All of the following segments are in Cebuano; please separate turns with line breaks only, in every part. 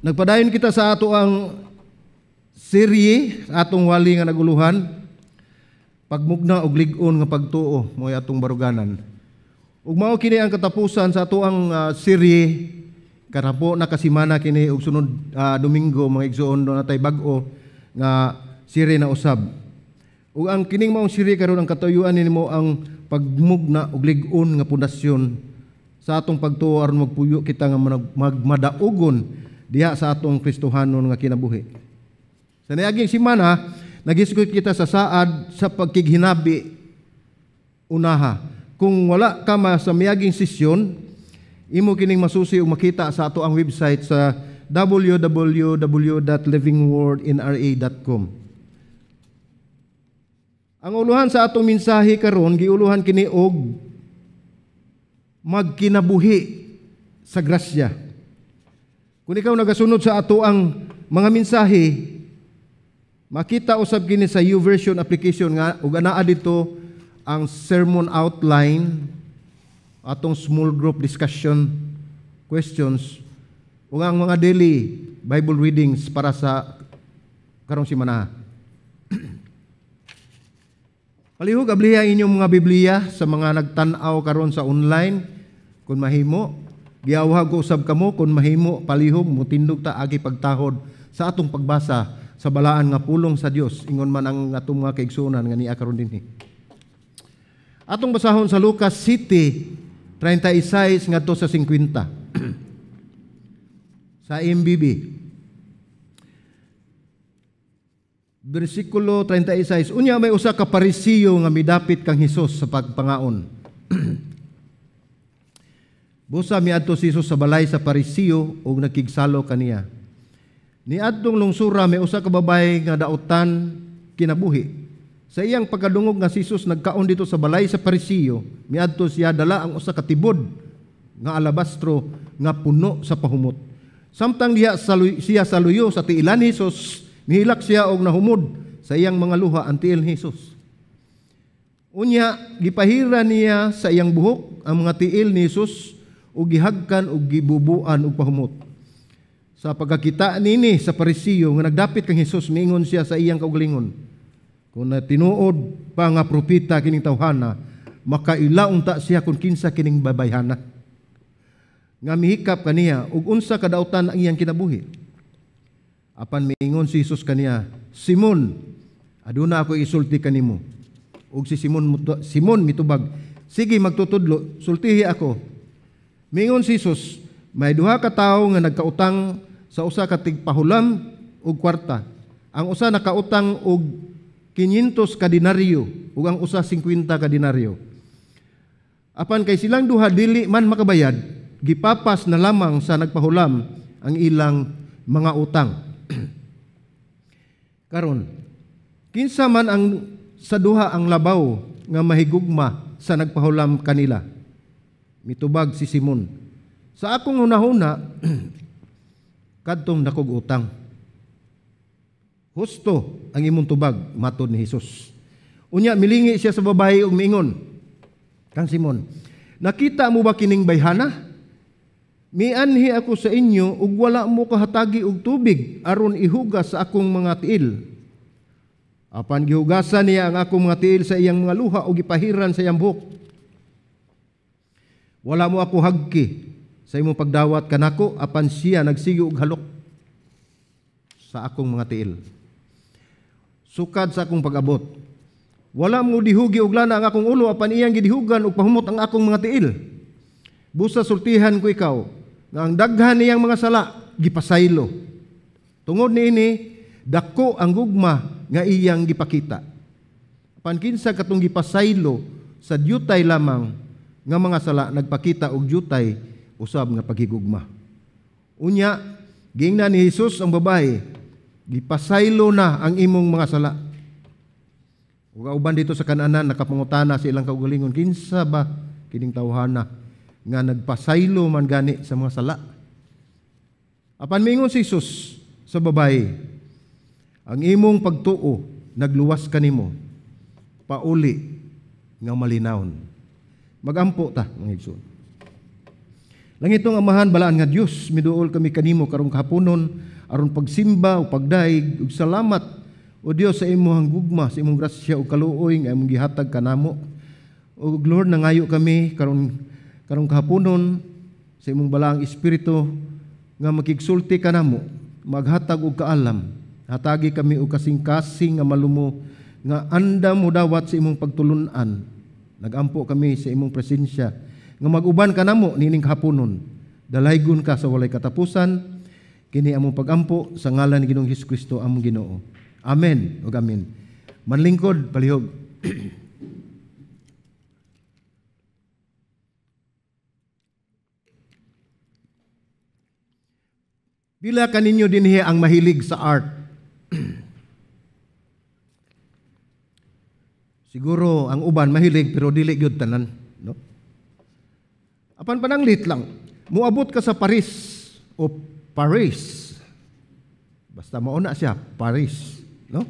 Nagpadayon kita sa ato ang serye, sa atong wali nga naguluhan, pagmugna og lig-on nga pagtuo, mo'y atong baruganan. Ug mao kini ang katapusan sa ato ang serye. Karapo na kasimana kini ug sunod Domingo, mga igsoon, do natay bag-o nga serye na usab. Ug ang kining maong serye karon, ang katuyuan nimo ang pagmugna og lig-on nga pundasyon sa atong pagtuo aron magpuyo kita nga magmadaugon diha sa atong Kristohanon nga kinabuhi. Sa niaging simana, nagisgot kita sa saad sa pagkighinabi unaha. Kung wala ka ma sa miaging sesyon, imo kining masusi ug makita sa ato ang website sa www.livingwordnra.com. Ang uluhan sa atong mensahe karon, giuluhan kini og magkinabuhi sa grasya. Kung ikaw nagasunod sa ato ang mga mensahe, makita usab kini sa YouVersion application nga ug anaa dito ang sermon outline, atong small group discussion questions, ug ang mga daily Bible readings para sa karong simana. Palihog abliha ang inyong mga Biblia sa mga nagtan-aw karon sa online kung mahimo. Giawhag ko usab kamo, kung mahimo, palihog mutindog ta agi pagtahod sa atong pagbasa sa balaan nga pulong sa Dios, ingon man ang atong mga kaigsuonan nga niya karon dinhi. Atong basahon sa Lucas 7:36 ngadto sa 50 sa MBB. Bersikulo 36, unya may usa ka Parisiyo nga midapit kang Hesus sa pagpangaon. Busa miadto si Hesus sa balay sa Parisiyo ug nagkigsalo kaniya. Niadtong lungsura may usa ka babaye nga dautan kinabuhi. Sa iyang pagkadungog nga si Hesus nagkaon dito sa balay sa Parisiyo, miadto siya dala ang usa ka tibod nga alabastro nga puno sa pahumot. Samtang diha siya sa luyo sa tiilan ni Hesus, nihilak siya og nahumod sa iyang mga luha ang tiil ni Hesus. Unya gipahira niya sa iyang buhok ang mga tiil ni Hesus ug gihagkan ug gibubuan og pahumot. Sa pagkakita nini sa Parisiyo nga nagdapit kang Hesus, miingon siya sa iyang kaugalingon, "Kung na tinuod pa nga propeta kining tawhana, makaila unta siya kung kinsa kining babayhana nga mihikap kaniya ug unsa kadautan ang iyang kinabuhi." Apan miingon si Hesus kaniya, "Simon, aduna ako isulti kanimo." Ug si Simon mitubag, "Sige, magtutudlo, sultihi ako." Miingon si Hesus, "May duha ka tawo nga nagkautang sa usa ka tigpahulam og kwarta. Ang usa nakautang og 500 ka denaryo ug ang usa 50 ka denaryo. Apan kay silang duha dili man makabayad, gipapas na lamang sa nagpahulam ang ilang mga utang. Karon, kinsa man ang sa duha ang labaw nga mahigugma sa nagpahulam kanila?" Mitubag si Simon, "Sa akong hunahuna, kadtong dakog utang." "Husto ang imong tubag," matod ni Hesus. Unya milingi siya sa babae ug miingon kang Simon, "Nakita mo ba kining bayhana? Mianhi ako sa inyo ug wala mo kahatagi og tubig aron ihugas sa akong mga tiil. Apan gihugasan niya ang akong mga tiil sa iyang mga luha ug gipahiran sa iyang buhok. Wala mo ako hagki sa imong pagdawat kanako, apan siya nagsige og halok sa akong mga tiil sukad sa akong pag-abot. Wala mo dihugi og lana ang akong ulo, apan iyang gidihugan og pahumot ang akong mga tiil. Busa sultihan ko ikaw nga ang daghan niyang mga sala gipasaylo. Tungod niini dako ang gugma nga iyang gipakita. Apan kinsa katong gipasaylo sa dyutay lamang nga mga sala, nagpakita og dyutay usab nga paghigugma." Unya giingnan ni Hesus ang babae, "Gipasaylo na ang imong mga sala." Ug uban dito sa kananan nakapangutana sa ilang kaugalingon, "Kinsa ba kining tawhana nga nagpasaylo man gani sa mga sala?" Apan miingon si Hesus sa babae, "Ang imong pagtuo nagluwas kanimo, pauli nga malinawon." Magampo ta, mga igsoon. Langitong Amahan, balaan nga Dios, miduol kami kanimo karong kahaponon aron pagsimba o pagdaig ug salamat o Dios sa imong gugma, sa imong grasya ug kaluoy nga imong gihatag kanamo. O Lord, nangayo kami karong kahaponon sa imong balaang espiritu nga makigsulti kanamo, maghatag og kaalam. Hatagi kami og kasing-kasing nga malumo nga andam modawat sa imong pagtulun-an. Nagampo kami sa imong presensya nga mag-uban kanamo niining kahaponon. Dalaygon ka sa walay katapusan. Kini among pagampo sa ngalan ni Ginoong Hesus Kristo among Ginoo. Amen ug amen. Manlingkod palihog. Pila kaninyo dinhi ang mahilig sa art? Siguro ang uban mahilig pero dili gyud tanan, no? Apan pananglit lang, moabot ka sa Paris o Paris. Basta mauna siya, Paris, no?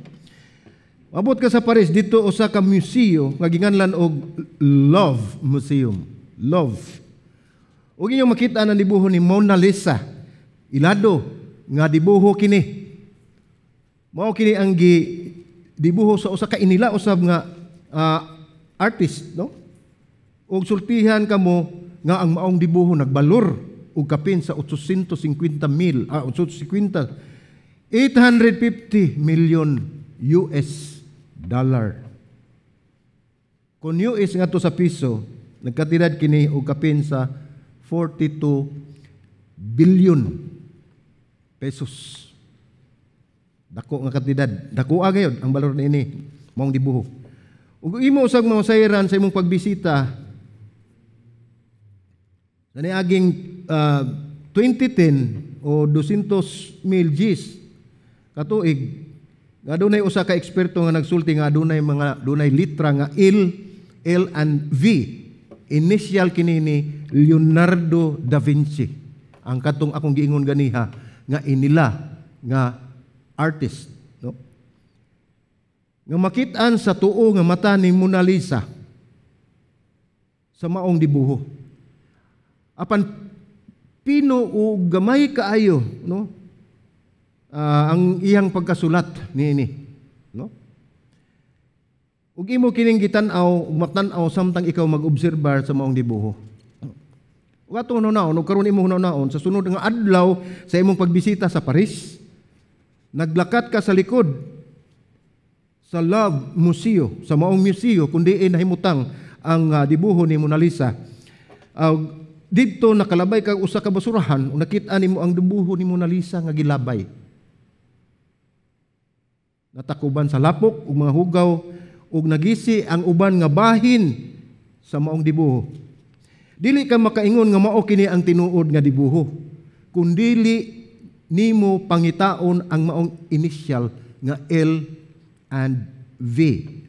Moabot ka sa Paris dito usa ka museo nga ginganlan og Love Museum. Love. Ug inyong makita na dibuho ni Mona Lisa. Ilado nga dibuho kini. Mao kini ang gidibuho sa usa ka inila usab nga artist, no? Ug sultihan kamo nga ang maong dibuho nagbalor og kapin sa 850 mil, 850 million US dollar. Kung US nga to sa piso, nagkatidad kini og kapin sa 42 billion pesos. Dako nga kantidad. Dako gayud ang balor niini maong dibuho. Ug imo usag masayran sa imong pagbisita sa niaging 2010 o 200 mil Gs katuig nga dunay usa ka eksperto nga nagsulti nga dunay litra nga L, L and V. Initial kini ni Leonardo da Vinci. Ang katong akong giingon ganiha nga inila nga artist, no? Nga makit-an sa tuo nga mata ni Mona Lisa sa maong dibuho. Apan pino o gamay kaayo, no? Ang iyang pagkasulat niini, no? Ug imo kining gitan-aw ug matan-aw samtang ikaw mag-obserbar sa maong dibuho. Ug atong hunaon, ug karon imong hunaon sa sunod nga adlaw sa imong pagbisita sa Paris, naglakat ka sa likod sa Love Museo, sa maong museo kun diin nahimutang ang dibuho ni Mona Lisa. Didto nakalabay kag usa ka basurahan ug nakit-an nimo ang dibuho ni Mona Lisa nga gilabay. Natakuban sa lapok ug mga hugaw ug nagisi ang uban nga bahin sa maong dibuho. Dili ka makaingon nga mao kini ang tinuod nga dibuho, kun dili nimo pangitaon ang maong initial nga L and V,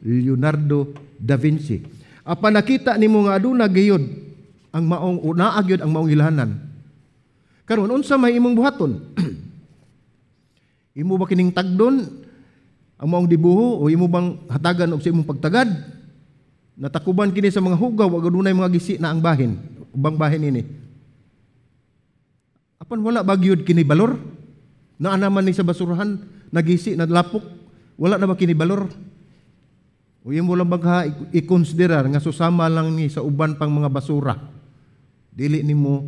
Leonardo da Vinci. Apan nakita nimo nga aduna gayud ang maong unaa gyud ang maong ilhanan. Karon unsa may imong buhaton? Imo ba kining tagdon ang maong dibuho o imo bang hatagan og sa imong pagtagad? Natakuban kini sa mga hugaw ug adunay mga gisi na ang bahin, ubang bahin ini. Apan wala ba gyud kini balor? Naa naman ni sa basurahan, nagisi, nalapok, wala na ba kini balor? O imo lang bang i-considerar nga susama lang ni sa uban pang mga basura? Dili nimo,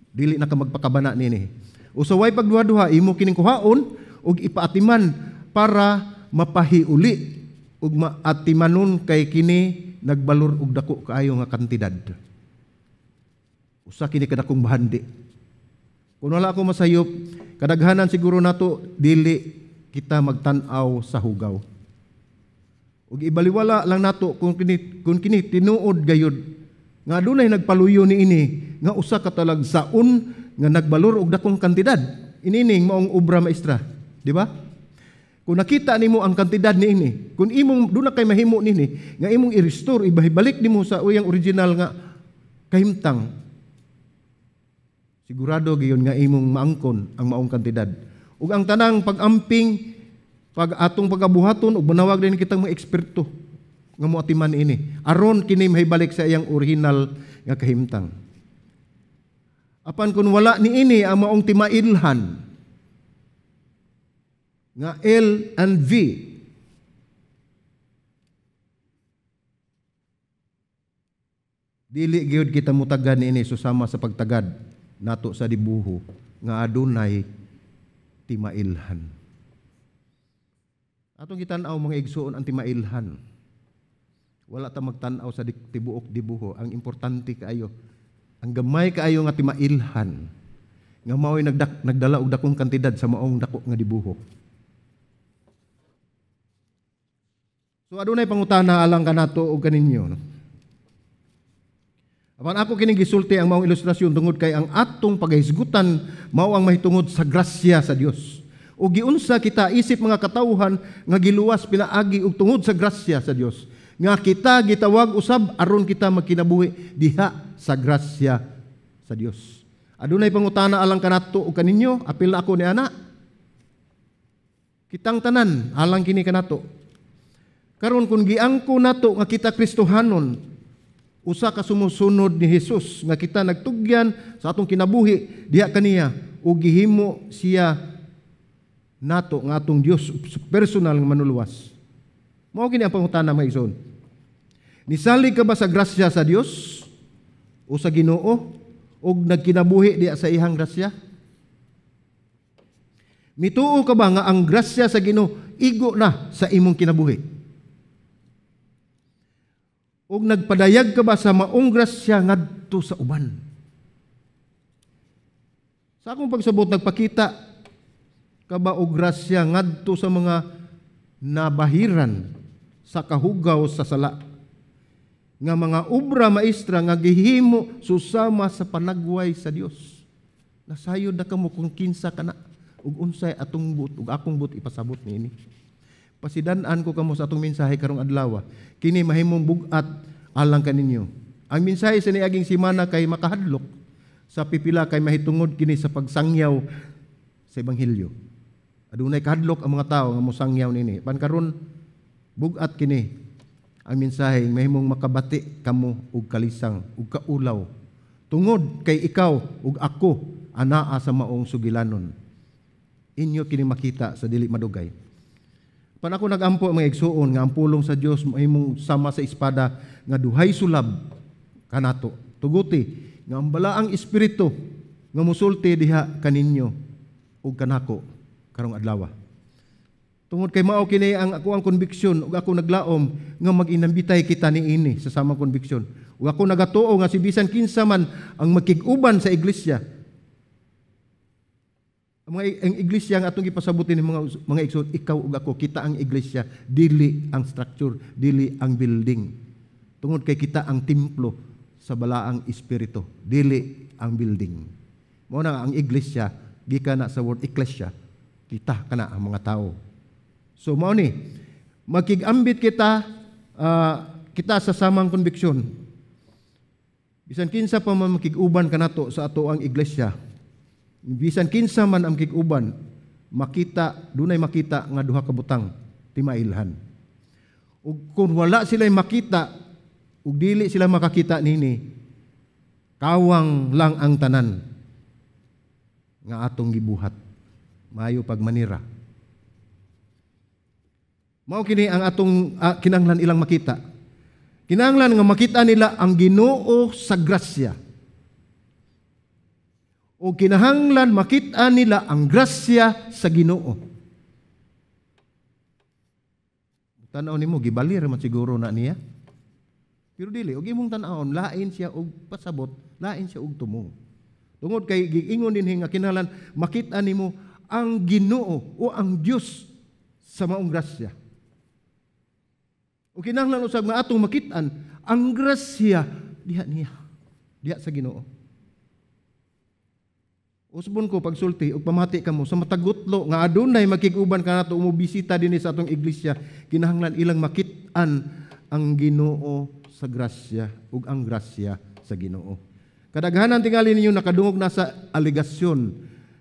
dili na ka magpakabana nini. O sa way pagduha-duha, imo kining kuhaon ug ipaatiman para mapahiuli ug maatimanon kay kini nagbalor og dako kaayo nga kantidad. Usa kini kadakong bahandi. Kung wala ako masayop, kadaghanan siguro nato dili kita magtan-aw sa hugaw. Ug ibaliwala lang nato kung kini tinuod gayud nga adunay nagpaluyo niini nga usa ka talagsaon nga nagbalor og dakong kantidad. Inining maong obra maestra, di ba? Kung nakita nimo ang kantidad niini, kung imong duna kay mahimo niini nga imong i-restore, ibalik nimo sa uyang original nga kahimtang, sigurado gyud nga imong maangkon ang maong kantidad. Ug ang tanang pag-amping, pag atong pagabuhaton ug manawag din kitang mga eksperto nga moatiman ini aron kini mahibalik sa iyang original nga kahimtang. Apan kung wala niini ang maong timailhan nga L and V, dili gyud kita mutagad niini susama sa pagtagad nato sa dibuho nga adunay timailhan. Atong gitan-aw mga igsoon ang timailhan. Wala ta magtan-aw sa tibuok dibuho. Ang importante kaayo, ang gamay kaayo nga timailhan nga mao'y nagdala og dakong kantidad sa maong dako nga dibuho. So adunay pangutana alang kanato og kaninyo, no? Apan ako kining gisulti ang maong ilustrasyon tungod kay ang atong pagahisgutan mao ang mahitungod sa grasya sa Dios. O giunsa kita isip mga katawhan nga giluwas pinaagi og tungod sa grasya sa Dios. Nga kita gitawag usab aron kita magkinabuhi diha sa grasya sa Dios. Adunay pangutana alang kanato og kaninyo, apil na ako ni ana. Kitang tanan alang kini kanato. Karon kun giangko nato nga kita Kristohanon, usa ka sumusunod ni Hesus nga kita nagtugyan sa atong kinabuhi diha kaniya ug gihimo siya nato nga atong Dios personal nga manuluwas. Mao kini ang pangutana mga igsoon. Nisalig ka ba sa grasya sa Dios o sa Ginoo ug nagkinabuhi diha sa iyang grasya? Mituo ka ba nga ang grasya sa Ginoo igo na sa imong kinabuhi? Ug nagpadayag ka ba sa maong grasya ngadto sa uban? Sa akong pagsabot, nagpakita ka ba og grasya ngadto sa mga nabahiran sa kahugaw sa sala, nga mga obra maestra nga gihimo susama sa panagway sa Dios? Nasayod na kamo kung kinsa kana ug unsay atong but ug akong but ipasabot niini. Pasidan-an ko kamo sa atong mensahe karong adlaw. Kini mahimong bug-at alang kaninyo. Ang mensahe sa niaging semana kay makahadlok sa pipila kay mahitungod kini sa pagsangyaw sa ebanghelyo. Adunay kahadlok ang mga tawo nga mosangyaw nini. Pan karon bug-at kini ang mensahe mahimong makabati kamo og kalisang ug kaulaw tungod kay ikaw ug ako anaa sa maong sugilanon. Inyo kini makita sa dili madugay. Pan ako nagampo mga igsuon nga ang pulong sa Dios mahimong sama sa espada nga duhay sulab kanato. Tuguti nga ang balaang espiritu nga musulti diha kaninyo ug kanako karong adlaw. Tungod kay mao kini ang ako ang konbiksyon ug ako naglaom nga mag-inambitay kita niini sa samang konbiksyon. Ug ako nagatuo nga si bisan kinsa man ang makig-uban sa iglesia. Ang iglesia nga atong gipasabutin ni mga igsoon, ikaw ug ako, kita ang iglesia, dili ang structure, dili ang building. Tungod kay kita ang templo sa balaang espiritu, dili ang building. Mao na ang iglesia gikan na sa word ekklesia, kita kana ang mga tao. So mao ni makig-ambit kita kita sa samang konbiksyon. Bisan kinsa pa man makig-uban kanato sa ato ang iglesia, bisan kinsa man ang makig-uban, makita dunay makita nga duha ka butang timailhan. Ug kung wala sila makita ug dili sila makakita nini, kawang lang ang tanan nga atong gibuhat. Maayo pagmanira. Mao kini ang atong kinahanglan ilang makita. Kinahanglan nga makita nila ang Ginoo sa grasya. O kinahanglan makita nila ang grasya sa Ginoo. Tan-aw nimo gibalir man siguro na niya. Pero dili og imong tan-awon lain siya og pasabot, lain siya og tumong. Tungod kay giingon dinhi nga kinahanglan makita nimo ang Ginoo o ang Dios sa maong grasya. O kinahanglan usab nga atong makit-an ang grasya diha niya, diha sa Ginoo. Usbon ko pagsulti ug pamati kamo sa matagutlo nga adunay makig-uban kanato umobisita dinhi sa atong iglesia, kinahanglan ilang makit-an ang Ginoo sa grasya ug ang grasya sa Ginoo. Kadaghanan tingali ninyo nakadungog na sa alegasyon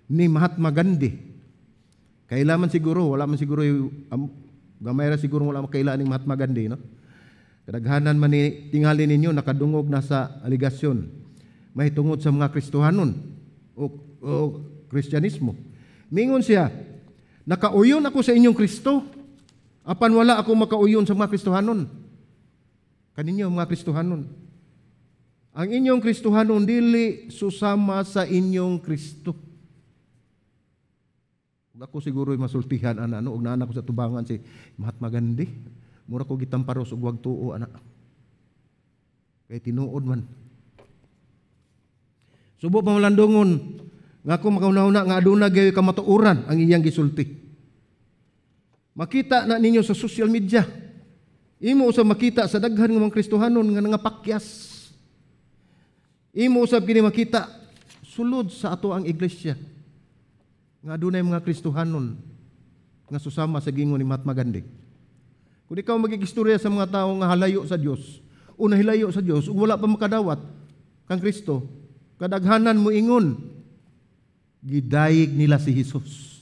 ni Mahatma Gandhi. Kaila man siguro, wala man siguro gamay ra siguro wala makaila ni Mahatma Gandhi, no? Kadaghanan man ni tingali ninyo nakadungog na sa alegasyon mahitungod sa mga Kristohanon. o Kristyanismo. Mingon siya, "Nakauyon ako sa inyong Kristo, apan wala ako makauyon sa mga Kristohanon." Kaninyo mga Kristohanon. Ang inyong Kristohanon dili susama sa inyong Kristo. Ug ako siguro masultihan ana, no, ug naa ko sa tubangan si Mahatma Gandhi. Mura ko gitamparos og wag tuo ana. Kay tinuod man. Subo pa malandungon nga ako makauna-una nga aduna gayoy kamatuoran ang iyang gisulti. Makita na ninyo sa social media. Imo usab makita sa daghan nga mga Kristohanon nga nangapakyas. Imo usab kini makita sulod sa ato ang iglesia nga adunay mga Kristohanon nga susama sa gingon ni Mahatma Gandhi. Kung ikaw magigistorya sa mga tawo nga halayo sa Dios o nahilayo sa Dios ug wala pa makadawat kang Kristo, kadaghanan mo ingon, "Gidayeg nila si Jesus."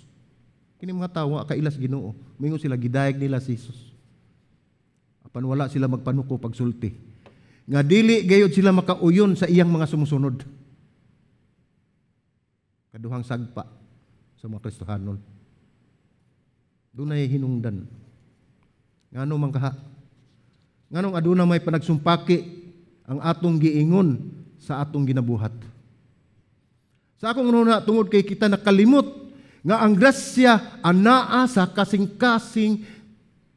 Kini mga tawo kaila sa Ginoo, moingon sila gidayeg nila si Jesus. Apan wala sila magpanuko pagsulti nga dili gayud sila makauyon sa iyang mga sumusunod. Kaduhang sagpa sa mga Kristohanon. Dunay hinungdan. Ngano man kaha? Nganong aduna may panagsumpaki ang atong giingon sa atong ginabuhat? Sa akong una, tungod kay kita nakalimot nga ang grasya anaa sa kasing-kasing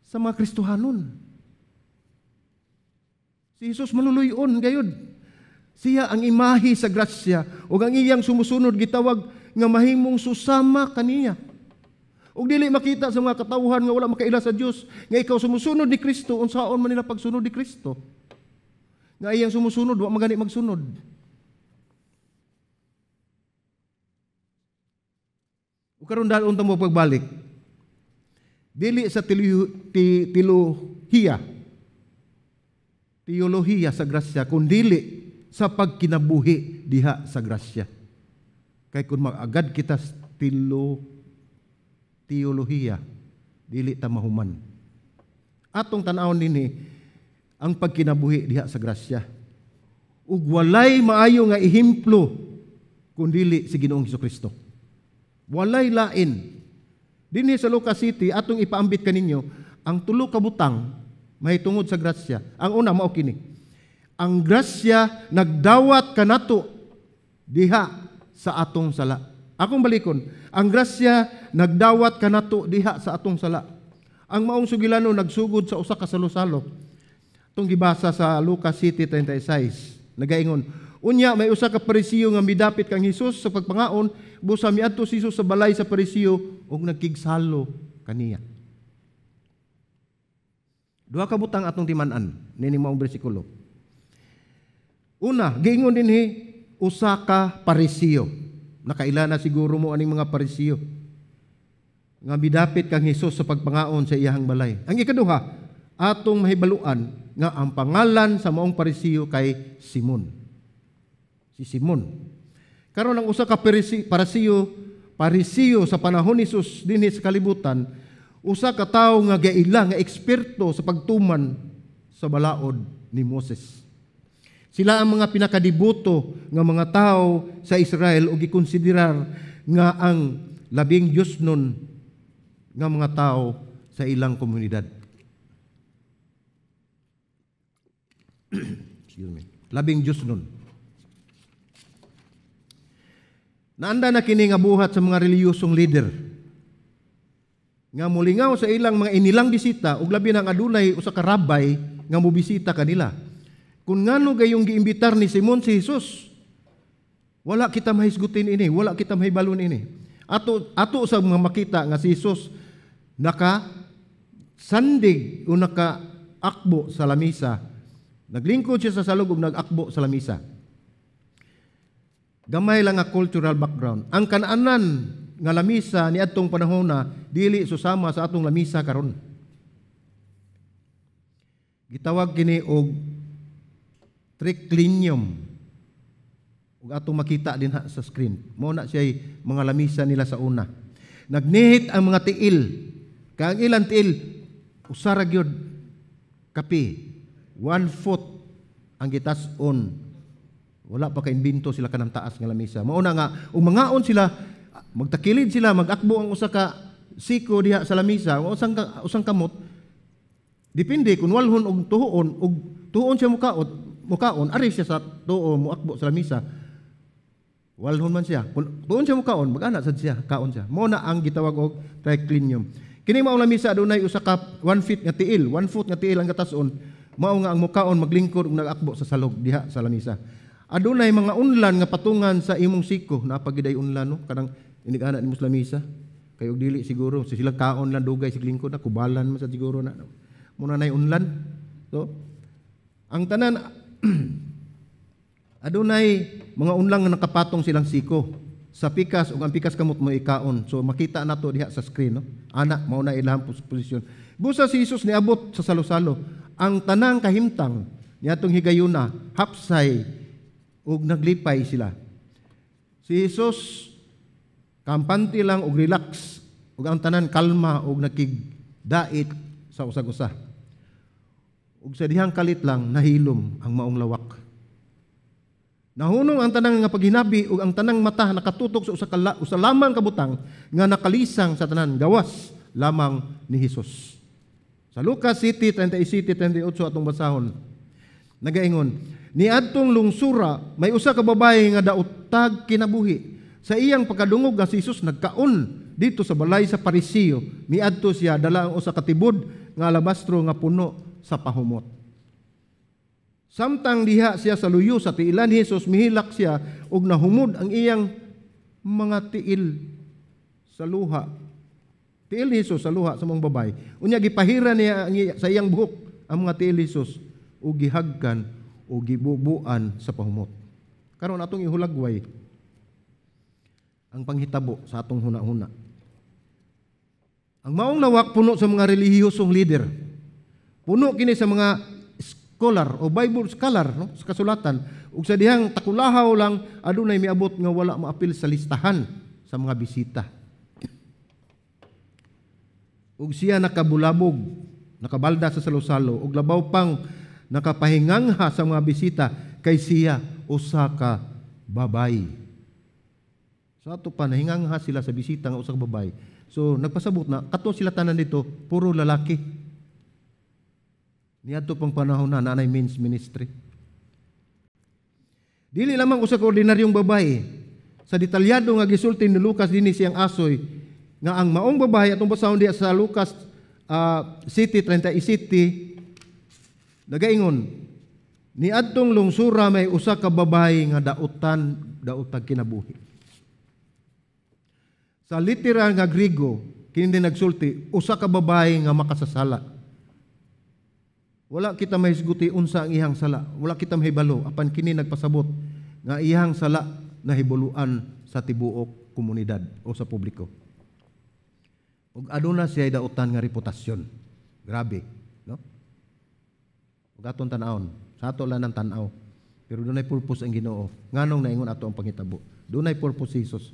sa mga Kristohanon. Si Jesus maluluyon gayud. Siya ang imahe sa grasya ug ang iyang sumusunod gitawag nga mahimong susama kaniya. Ug dili makita sa mga katawhan nga wala makaila sa Dios nga ikaw sumusunod ni Kristo, unsaon man nila pagsunod ni Kristo? Nga iyang sumusunod wa magani magsunod. Ug karon dal-on ta mo pagbalik. Dili sa teolohiya sa grasya, kundili sa pagkinabuhi diha sa grasya. Kay kung mag-agad kita teolohiya, dili ta mahuman. Atong tan-awon dinhi ang pagkinabuhi diha sa grasya. Ug walay maayo nga ehemplo kundili si Ginoong Hesukristo. Walay lain. Dinhi sa Lucas City, atong ipaambit kaninyo ang tulo ka butang mahitungod sa grasya. Ang una mao kini. Ang grasya nagdawat kanato diha sa atong sala. Akong balikon, ang grasya nagdawat kanato diha sa atong sala. Ang maong sugilano nagsugod sa usa ka salo-salo. Itong gibasa sa Lucas City 36, nagaingon, unya may usa ka Parisiyo nga midapit kang Hesus sa pagpangaon, busa miadto si Hesus sa balay sa Parisiyo ug nagkigsalo kaniya. Duha ka butang atong timan-an nini maong bersikulo. Una, giingon dinhi usa ka Parisiyo. Nakaila na siguro mo aning mga Parisiyo nga midapit kang Hesus sa pagpangaon sa iyahang balay. Ang ikaduha, atong mahibaluan nga ang pangalan sa maong Parisiyo kay Simon. Si Simon. Karon ang usa ka Parisiyo sa panahon ni Hesus dinhi sa kalibutan, usa ka tawo nga gaila nga eksperto sa pagtuman sa balaod ni Moses. Sila ang mga pinakadiboto nga mga tao sa Israel ug gikonsiderar nga ang labing Dios nun nga mga tao sa ilang komunidad. Excuse me. Labing Dios nun. Naanda na kini nga buhat sa mga reliyosong leader nga molingaw sa ilang mga inilang bisita ug labi na ang adunay usa ka rabay nga mobisita kanila. Kung ngano gayong giimbitar ni Simon si Jesus, wala kita mahisgutin ini, wala kita mahibalon ini. Ato sa mga makita nga si Jesus naka sandig o naka akbo sa lamisa. Naglingkod siya sa salog ug nag-akbo sa lamisa. Gamay lang nga cultural background. Ang kanaanan nga lamisa ni adtong panahona dili susama sa atong lamisa karon. Gitawag kini og triclinium. Ug atong makita dinha sa screen. Mao na siya mga lamisa nila sa una. Nagnihit ang mga tiil. Kay ang ilang tiil usa ra gyud kapi. 1 foot ang gitas-on. Wala pa ka-imbento sila kanang taas nga lamisa. Mao na nga ug mangaon sila, magtakilid sila, magakbo ang usa ka siko diha sa lamisa, ang usang kamot. Depende kung walhon og tuhoon, og tuon siya mukaon, ari siya sa tuo moakbo sa lamisa. Walhon man siya. Kung tuon siya mukaon, mag-ana sad siya, kaon siya. Mao na ang gitawag og triclinium. Kini maong lamisa adunay usa ka 1 feet nga tiil, 1 foot nga tiil ang katason. Mao nga ang mukaon maglingkod ug nag-akbo sa salog diha sa lamisa. Adunay mga unlan nga patungan sa imong siko, naa pa giday unlan, no, kanang inig-ana nimo sa lamisa. Kay og dili siguro sa silang kaon lang dugay sig lingkod na kubalan man sa siguro na. Muna nay unlan. So ang tanan adunay mga unlang nga nakapatong silang siko sa pikas ug ang pikas kamot mo ikaon. So makita nato diha sa screen, no. Ana mao na ilang posisyon. Busa si Jesus niabot sa salo-salo. Ang tanang kahimtang niadtong higayuna hapsay ug naglipay sila. Si Jesus kampante lang ug relax ug ang tanan kalma ug nakigdait sa usag-usa. Ug sa dihang kalit lang nahilom ang maong lawak. Nahunong ang tanang nga paghinabi ug ang tanang mata nakatutok sa usa lamang kabutang nga nakalisang sa tanan gawas lamang ni Hesus. Sa Lucas 7:37, 38 atong basahon. Nagaingon, niadtong lungsura may usa ka babaye nga daotag kinabuhi. Sa iyang pagkadungog nga si Jesus nagkaon dito sa balay sa Parisiyo, miadto siya dala ang usa ka tibod nga alabastro nga puno sa pahumot. Samtang diha siya sa luyo sa tiilan ni Jesus, mihilak siya ug nahumod ang iyang mga tiil sa luha. Tiil ni Jesus sa luha sa mga babae. Unya gipahira niya sa iyang buhok ang mga tiil ni Jesus ug gihagkan ug gibubuan sa pahumot. Karon atong ihulagway ang panghitabo sa atong huna-huna. Ang maong lawak puno sa mga relihiyosong leader. Puno kini sa mga scholar o Bible scholar, no, sa kasulatan. Ug sa dihang takulahaw lang adunay miabot nga wala maapil sa listahan sa mga bisita. Ug siya nakabulabog, nakabalda sa salo-salo ug labaw pang nakapahingangha sa mga bisita kay siya usa ka babay. Sa ato pa nahingangha sila sa bisita nga usa ka babay. So nagpasabot na kato sila tanan dito puro lalaki. Niadto pang panahon na naanay men's ministry. Dili lamang usa ka ordinaryong babae. Sa detalyado nga gisulti ni Lucas dinhi siyang asoy nga ang maong babae atong basahon diha sa Lucas 7:37 nagaingon, niadtong lungsura may usa ka babae nga daotag kinabuhi. Sa literal nga Griego kini nagsulti usa ka babae nga makasasala. Wala kita mahisguti unsa ang iyang sala, wala kita mahibalo apan kini nagpasabot nga iyang sala nahibuluan sa tibuok komunidad o sa publiko. Ug aduna siya daotan nga reputasyon. Grabe, no? Ug aton tan-awon, sa ato lang ng tan-aw. Pero dunay purpose ang Ginoo. Nganong naingon ato ang panghitabo? Dunay purpose si Jesus.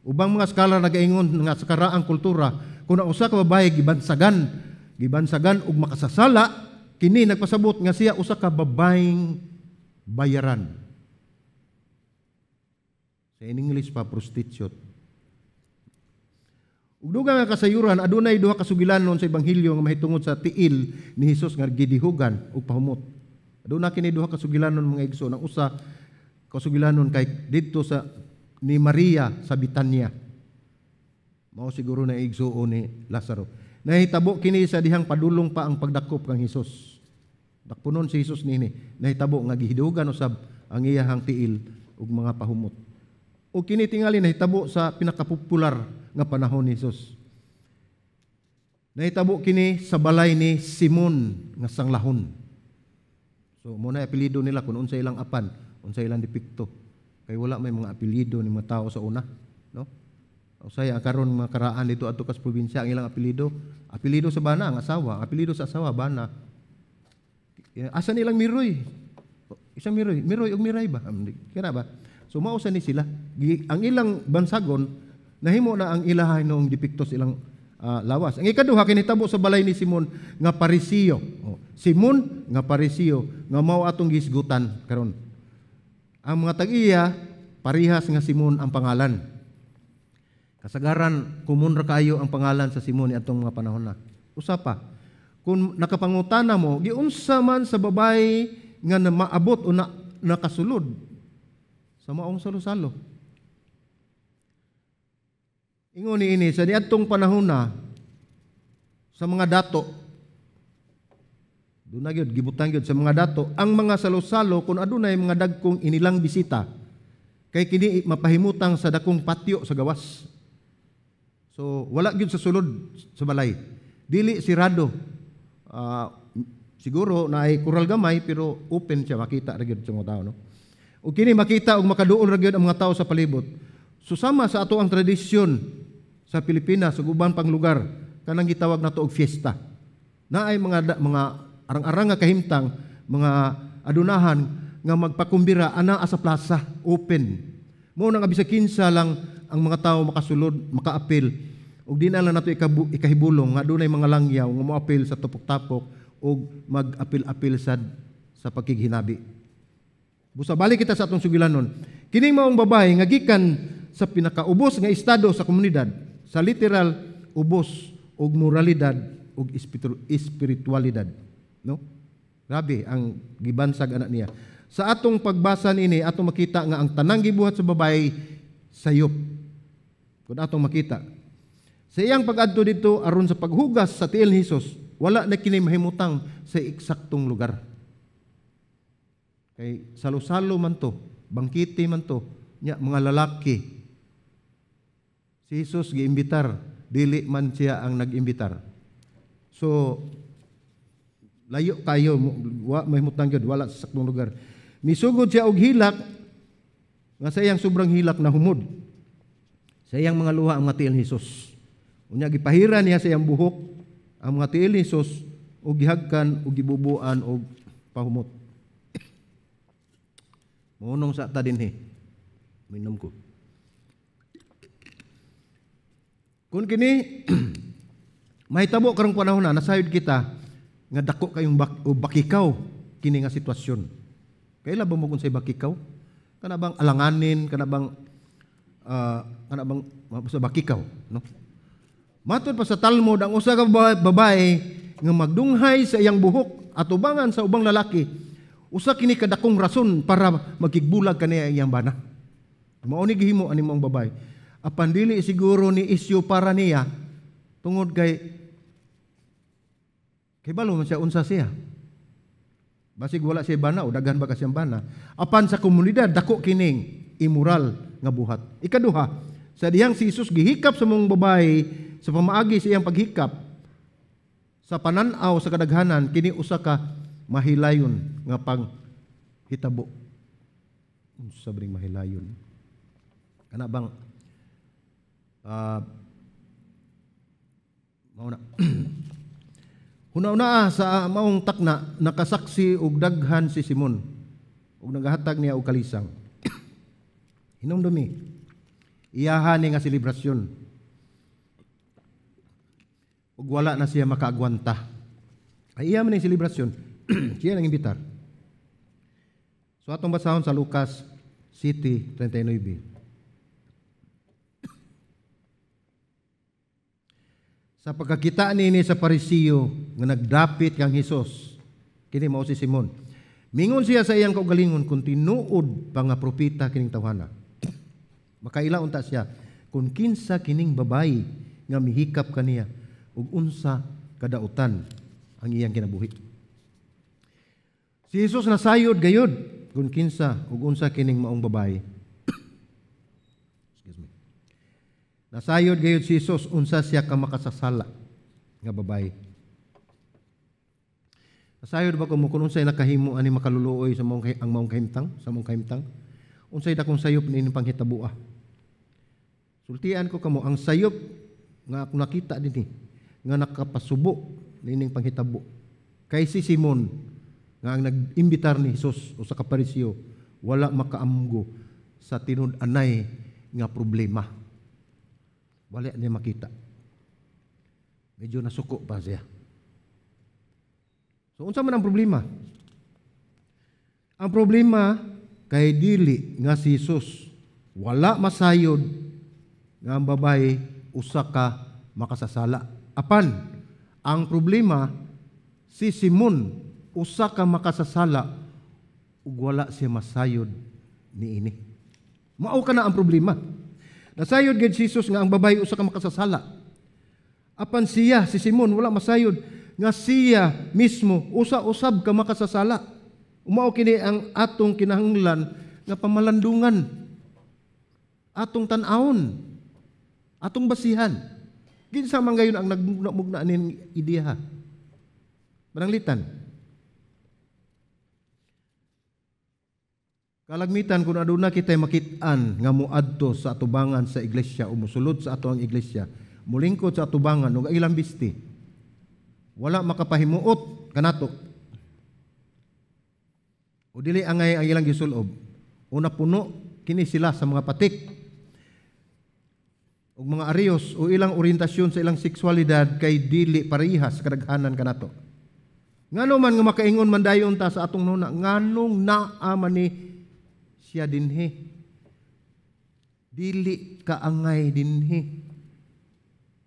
Ubang mga scholar nagaingon nga sa karaang kultura, kung ang usa ka babae gibansagan og makasasala, kini nagpasabot nga siya usa ka babaeng bayaran. Sa in English pa, prostitute. Ug dugang nga kasayuran, adunay duha ka sugilanon sa ebanghelyo nga mahitungod sa tiil ni Hesus nga gidihugan og pahumot. Aduna kini duha ka sugilanon, mga igsoon. Ang usa kasugilanon kay didto sa ni Maria sa Betania. Mao siguro na igsuon ni Lazaro. Nahitabo kini sa dihang padulong pa ang pagdakop kang Hesus. Dakpunon si Hesus niini. Nahitabo nga gihidugan usab ang iyahang tiil ug mga pahumot. O kini tingali nahitabo sa pinakapopular nga panahon ni Hesus. Nahitabo kini sa balay ni Simon nga sanglahon. So mo na apelyido nila kung unsa ilang apan, unsa ilang depekto. Kay wala may mga apelyido ni mga tao sa una, no? Usay ang karon mga karaan dito adto kas probinsya ang ilang apelyido, apelyido sa bana ang asawa, apelyido sa asawa bana. Asa nilang miroy? Isang miroy, miroy ug miray ba? Kira ba? So mao sa ni sila. Ang ilang bansagon nahimo na ang ilahay noong depekto sa ilang lawas. Ang ikaduha kinitabo sa balay ni Simon nga Parisiyo. Oh, Simon nga Parisiyo nga mao atong gisgutan karon. Ang mga tag-iya parihas nga Simon ang pangalan. Kasagaran kumun ra kayo ang pangalan sa Simon atong mga panahon na. Usa pa, kung nakapangutana mo, giunsa man sa babae nga na maabot o na, nakasulod sa maong salo-salo. Ingon ni ini sa niadtong panahon na sa mga dato, doon na gyud gibutang gyud sa mga dato ang mga salo-salo kung adunay mga dagkong inilang bisita, kay kini mapahimutang sa dakong patio sa gawas. So wala gyud sa sulod sa balay. Dili sirado. Siguro naay kural gamay pero open siya, makita ra gyud sa mga tao, no. Ug kini makita og makaduol ra gyud ang mga tao sa palibot. So sama sa ato ang tradisyon sa Pilipinas ug uban pang lugar kanang gitawag nato og fiesta. Naay mga arang-arang nga kahimtang, mga adunahan nga magpakumbira ana sa plaza, open. Mao nang bisag kinsa lang ang mga tao makasulod, makaapil. Ug di na lang nato ikahibulong nga dunay mga langyaw nga moapil sa tapok-tapok ug mag-apil-apil sad sa pagkighinabi. Busa balik kita sa atong sugilanon. Kining maong babae nga gikan sa pinakaubos nga estado sa komunidad, sa literal ubos og moralidad ug espiritualidad, no? Grabe ang gibansag anak niya. Sa atong pagbasa niini, atong makita nga ang tanang gibuhat sa babae sayop. Kung atong makita sa iyang pag-adto dito aron sa paghugas sa tiil ni Hesus, wala na kini mahimutang sa eksaktong lugar. Kay salo-salo man to, bangkite man to, nya mga lalaki. Si Jesus giimbitar, dili man siya ang nag-imbitar. So layo kayo, wa mahimutang gyud, wala sa saktong lugar. Misugod siya og hilak nga sa iyang sobrang hilak na humod. Sa iyang mga luha ang mga tiil ni Jesus. Unya gipahira niya sa iyang buhok ang mga tiil ni Jesus ug gihagkan ug gibubuan og pahumot. Mounong sa ta dinhi. Minom ko. Kung kini mahitabo karong panahon na nasayod kita nga dako kayong bakikaw kini nga sitwasyon. Kaila ba mo kung say bakikaw? Kana bang alanganin, kana bang sa bakikaw, no? Matod pa sa Talmud ang usa ka babae nga magdunghay sa iyang buhok atubangan sa ubang lalaki, usa kini kadakong rason para magkigbulag kaniya iyang bana. Mao ni gihimo ani maong babae. Apan dili siguro ni isyu para niya tungod kay balo man siya unsa siya. Basig wala siya bana o daghan ba ka siyang bana. Apan sa komunidad dako kining immoral nga buhat. Ikaduha, sa dihang si Jesus gihikap sa mong babae sa pamaagi sa iyang paghikap sa panan-aw sa kadaghanan, kini usa ka mahilayon nga panghitabo. Unsa bring mahilayon? Kana bang mao na. Huna-una sa maong takna nakasaksi og daghan si Simon ug nagahatag niya og kalisang. Hinumdumi, iyahan ni nga selebrasyon. Ug wala na siya makaagwanta. Ay iya man ning selebrasyon. Siya nang imbitar. So atong basahon sa Lucas 7:39. Sa pagkakita niini sa Parisiyo nga nagdapit kang Hesus, kini mao si Simon. Mingon siya sa iyang kaugalingon kung tinuod pa nga propeta kining tawhana. Makaila unta siya kung kinsa kining babayi nga mihikap kaniya ug unsa kadautan ang iyang kinabuhi. Si Hesus nasayod gayud kung kinsa ug unsa kining maong babayi. Excuse me. Nasayod gayud si Hesus unsa siya ka makasasala nga babayi. Nasayod ba kamo kung unsay nakahimo ani makaluluoy sa maong ang maong kahimtang, sa maong kahimtang? Unsay dakong sayop niini panghitaboa? Sultian ko kamo ang sayop nga ako nakita dinhi nga nakapasubo niining panghitabo kay si Simon nga ang nag-imbitar ni Hesus usa ka Pariseo wala makaamgo sa tinud-anay nga problema. Wala niya makita. Medyo nasuko pa siya. So unsa man ang problema? Ang problema Kay dili nga si Jesus wala masayod nga ang babae usa ka makasasala. Apan ang problema, si Simon usa ka makasasala ug wala siya masayod niini. Mao ka na ang problema. Nasayod gid si Jesus nga ang babae usa ka makasasala. Apan siya, si Simon, wala masayod nga siya mismo usa-usab ka makasasala. Mao kini ang atong kinahanglan nga pamalandungan, atong tan-awon, atong basihan. Kinsa man gayon ang nagmugna-mugna ning ideya? Pananglitan. Kalagmitan kung aduna kita'y makit-an nga moadto sa atubangan sa iglesia o mosulod sa ato ang iglesia, molingkod sa atubangan ug ilang bisti, wala makapahimuot kanato. O dili angay ang ilang gisulob, o napuno kini sila sa mga patik ug mga arios o ilang orientasyon sa ilang sexualidad kay dili parehas kadaghanan kanato. Ngano man nga makaingon man dayon ta sa atong nuna, nganong naa man ni siya dinhi? Dili kaangay dinhi.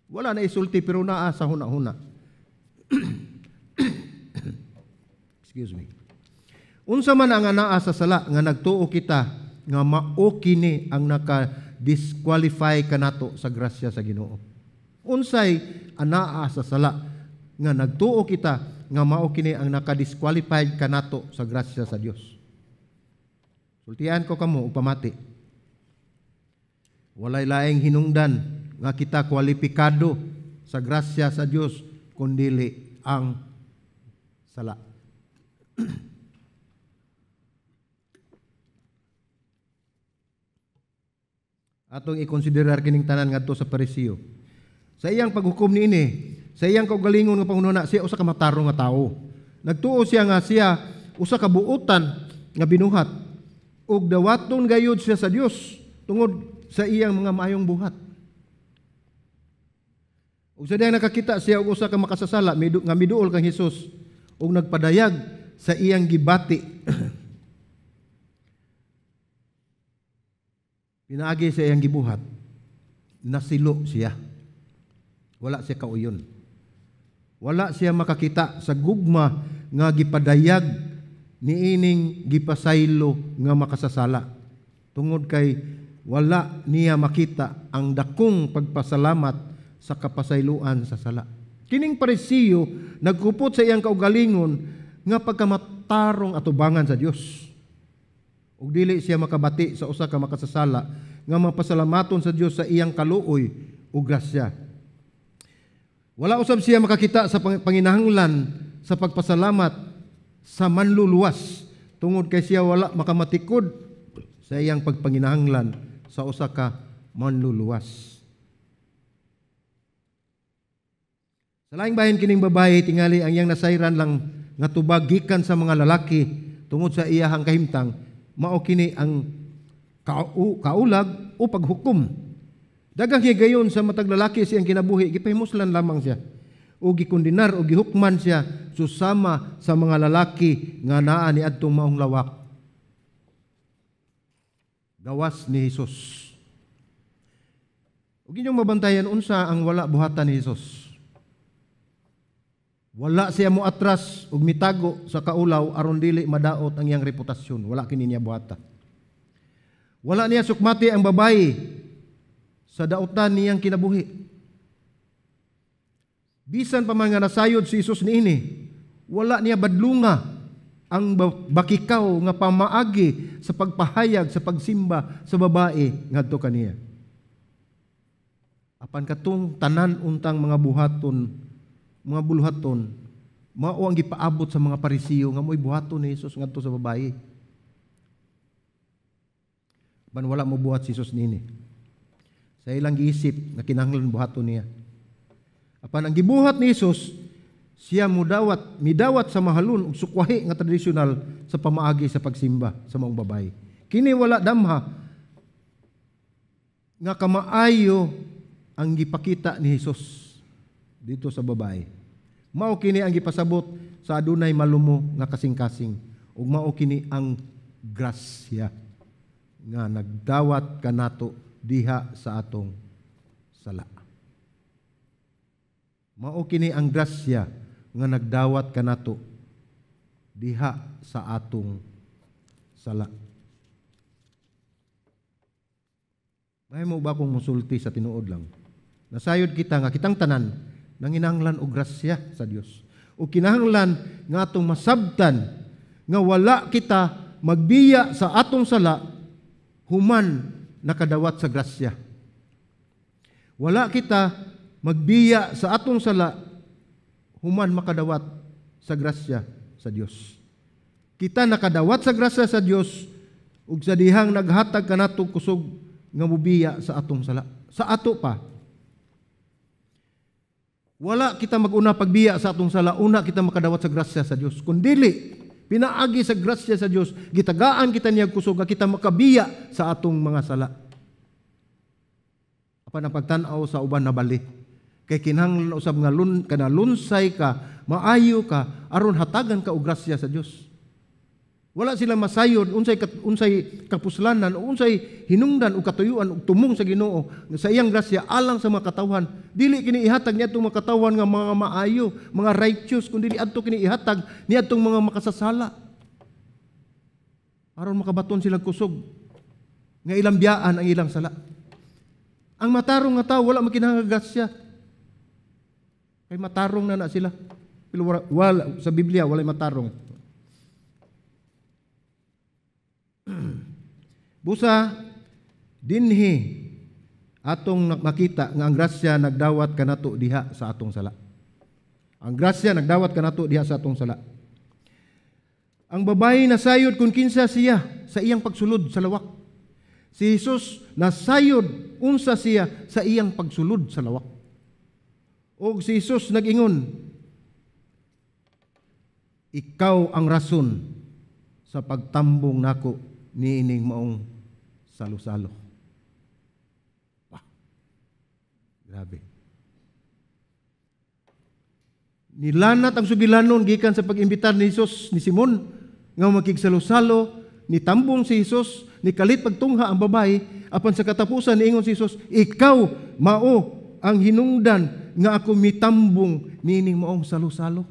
Wala na isulti pero naa sa huna-huna. Excuse me. Unsa man ang anaa sa sala nga nagtuo kita nga mao kini ang naka-disqualify kanato sa grasya sa Ginoo? Unsay anaa sa sala nga nagtuo kita nga mao kini ang naka-disqualify kanato sa grasya sa Dios? Sultian ko kamo ug pamati. Walay laing hinungdan nga kita kwalipikado sa grasya sa Dios kundili ang sala. Atong ikonsiderar kining tanan ngadto sa Pariseo. Sa iyang paghukom niini, sa iyang kaugalingon nga panghunahuna, siya usa ka matarong nga tawo. Nagtuo siya nga siya usa ka buotan nga binuhat ug dawaton gayud siya sa Dios tungod sa iyang mga maayong buhat. Ug sa diyang nakakita siya og usa ka makasasala nga miduol kang Hesus ug nagpadayag sa iyang gibati. Pinaagi sa iyang gibuhat, nasilo siya. Wala siya kauyon. Wala siya makakita sa gugma nga gipadayag niining gipasaylo nga makasasala. Tungod kay wala niya makita ang dakong pagpasalamat sa kapasayloan sa sala. Kining Parisiyo nagkupot sa iyang kaugalingon nga pagkamatarong atubangan sa Dios. Ug dili siya makabati sa usa ka makasasala nga mapasalamaton sa Dios sa iyang kaluoy ug grasya. Wala usab siya makakita sa panginahanglan sa pagpasalamat sa manluluwas tungod kay siya wala makamatikod sa iyang pagpanginahanglan sa usa ka manluluwas. Sa laing bahin kining babae tingali ang iyang nasayran lang nga tubag gikan sa mga lalaki tungod sa iyahang kahimtang, mao kini ang kaulag o paghukom. Daghang higayon sa matag lalaki siyang kinabuhi, gipahimuslan lamang siya o gikondenar o gihukman siya susama sa mga lalaki nga naa ni adtong maong lawak. Gawas ni Hesus. Ug inyong mabantayan unsa ang wala buhatan ni Hesus. Wala siya mo atras ug mitago sa kaulaw aron dili madaot ang iyang reputasyon. Wala kini niya buhata. Wala niya sukmati ang babae sa daotan niyang kinabuhi. Bisan pa man nga nasayod si Hesus niini, wala niya badlunga ang bakikaw nga pamaagi sa pagpahayag sa pagsimba sa babae ngadto kaniya. Apan katong tanan untang mga buhaton, mga buluhaton, mao ang gipaabot sa mga Parisiyo nga mo'y buhaton ni Hesus ngadto sa babae. Apan wala mo buhat si Hesus niini. Sa ilang giisip nga kinahanglan buhaton niya. Apan ang gibuhat ni Hesus, siya mudawat, midawat sa mahalon ug sukwahi nga tradisyonal sa pamaagi sa pagsimba sa maong babae. Kini wala damha nga kamaayo ang gipakita ni Hesus dito sa babae. Mao kini ang gipasabot sa adunay malumo nga kasing-kasing ug mao kini ang grasya nga nagdawat kanato diha sa atong sala. Mao kini ang grasya nga nagdawat kanato diha sa atong sala. Mahimo ba kung musulti sa tinuod lang? Nasayod kita nga kitang tanan nanginahanglan og grasya sa Dios. O kinahanglan nga atong masabtan nga wala kita magbiya sa atong sala human nakadawat sa grasya. Wala kita magbiya sa atong sala human makadawat sa grasya sa Dios. Kita nakadawat sa grasya sa Dios ug sa dihang naghatag kanato kusog nga mobiya sa atong sala. Sa ato pa. Wala kita maguna pagbiya sa atong sala, una kita makadawat sa grasya sa Dios. Kun dili pinaagi sa grasya sa Dios, gitagaan kita niya kusog nga kita makabiya sa atong mga sala. Apan ang pagtan-aw sa uban nabali. Kay kinahanglan usab nga kanalunsay ka, maayo ka, aron hatagan ka og grasya sa Dios. Wala sila masayod unsay unsay kapuslanan o unsay hinungdan o katuyuan o tumong sa Ginoo sa iyang grasya alang sa mga katawhan. Dili kini ihatag niadtong mga katawhan nga mga maayo, mga righteous, kundi adto kini ihatag niadtong mga makasasala. Aron makabaton sila kusog nga ilang biyaan ang ilang sala. Ang matarong nga tawo wala makinahanglan grasya. Kay matarong na na sila. Pero wala, sa Biblia walay matarong. Busa dinhi atong makita nga ang grasya nagdawat kanato diha sa atong sala. Ang grasya nagdawat kanato diha sa atong sala. Ang babae nasayod kung kinsa siya sa iyang pagsulod sa lawak. Si Jesus nasayod unsa siya sa iyang pagsulod sa lawak. Og si Jesus nag-ingon, ikaw ang rason sa pagtambong nako niining maong salo-salo. Wah, grabe. Nilanat ang sugilanon gikan sa pag-imbitar ni Jesus ni Simon nga makigsalo-salo, nitambong si Jesus, nikalit pagtungha ang babae, apan sa katapusan niingon si Jesus, ikaw mao ang hinungdan nga ako mitambong niining maong salo-salo.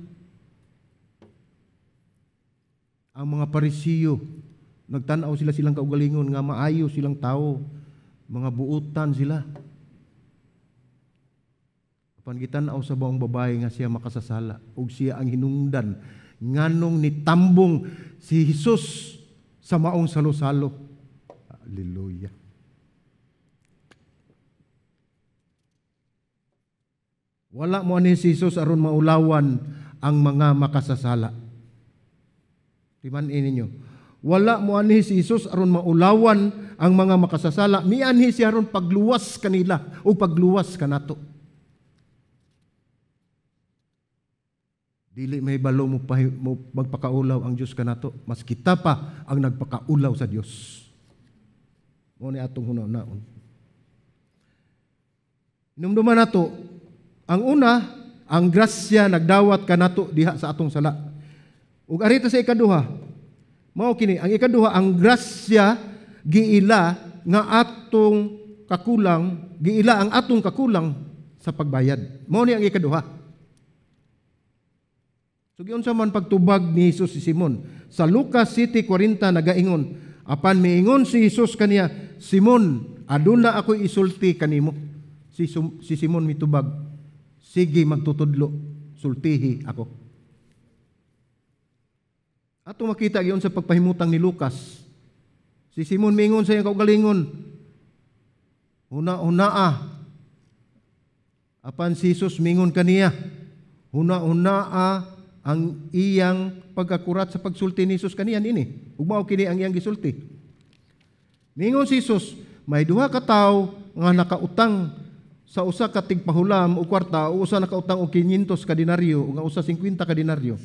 Ang mga Parisiyo, nagtan-aw sila silang kaugalingon nga maayo silang tao, mga buutan sila. Apan gitan-aw sa baong babae nga siya makasasala ug siya ang hinungdan nganong nitambong si Jesus sa maong salo-salo. Hallelujah. Wala mo ani si Jesus aron maulawan ang mga makasasala. Timan-in ninyo. Wala mo anhi si Jesus aron maulawan ang mga makasasala. Mianhi siya aron pagluwas kanila o pagluwas kanato. Dili may balo mo magpakaulaw ang Dios kanato. Mas kita pa ang nagpakaulaw sa Dios. Mo ni atong hunaon. Inumduman nato, ang una, ang grasya nagdawat kanato diha sa atong sala. Ug arita sa ikaduha, mao kini ang ikaduha, ang grasya giila nga atong kakulang, giila ang atong kakulang sa pagbayad. Mao ni ang ikaduha. So giunsa man pagtubag ni Jesus si Simon? Sa Lucas 7:40 nagaingon, apan miingon si Jesus kaniya, Simon, aduna ako'y isulti kanimo. Si Simon mitubag, sige magtutudlo, sultihi ako. Ato makita giyon sa pagpahimutang ni Lucas. Si Simon mingon sa iyang kaugalingon, huna-hunaa. Apan si Jesus mingon kaniya, huna-hunaa ang iyang pagkakurat sa pagsulti ni Jesus kaniya nini. Ug mao kini ang iyang gisulti. Mingon si Jesus, may duha ka tawo nga nakautang sa usa ka tigpahulam o kwarta, o usa nakautang og 500 ka denaryo ug ang usa 50 ka denaryo.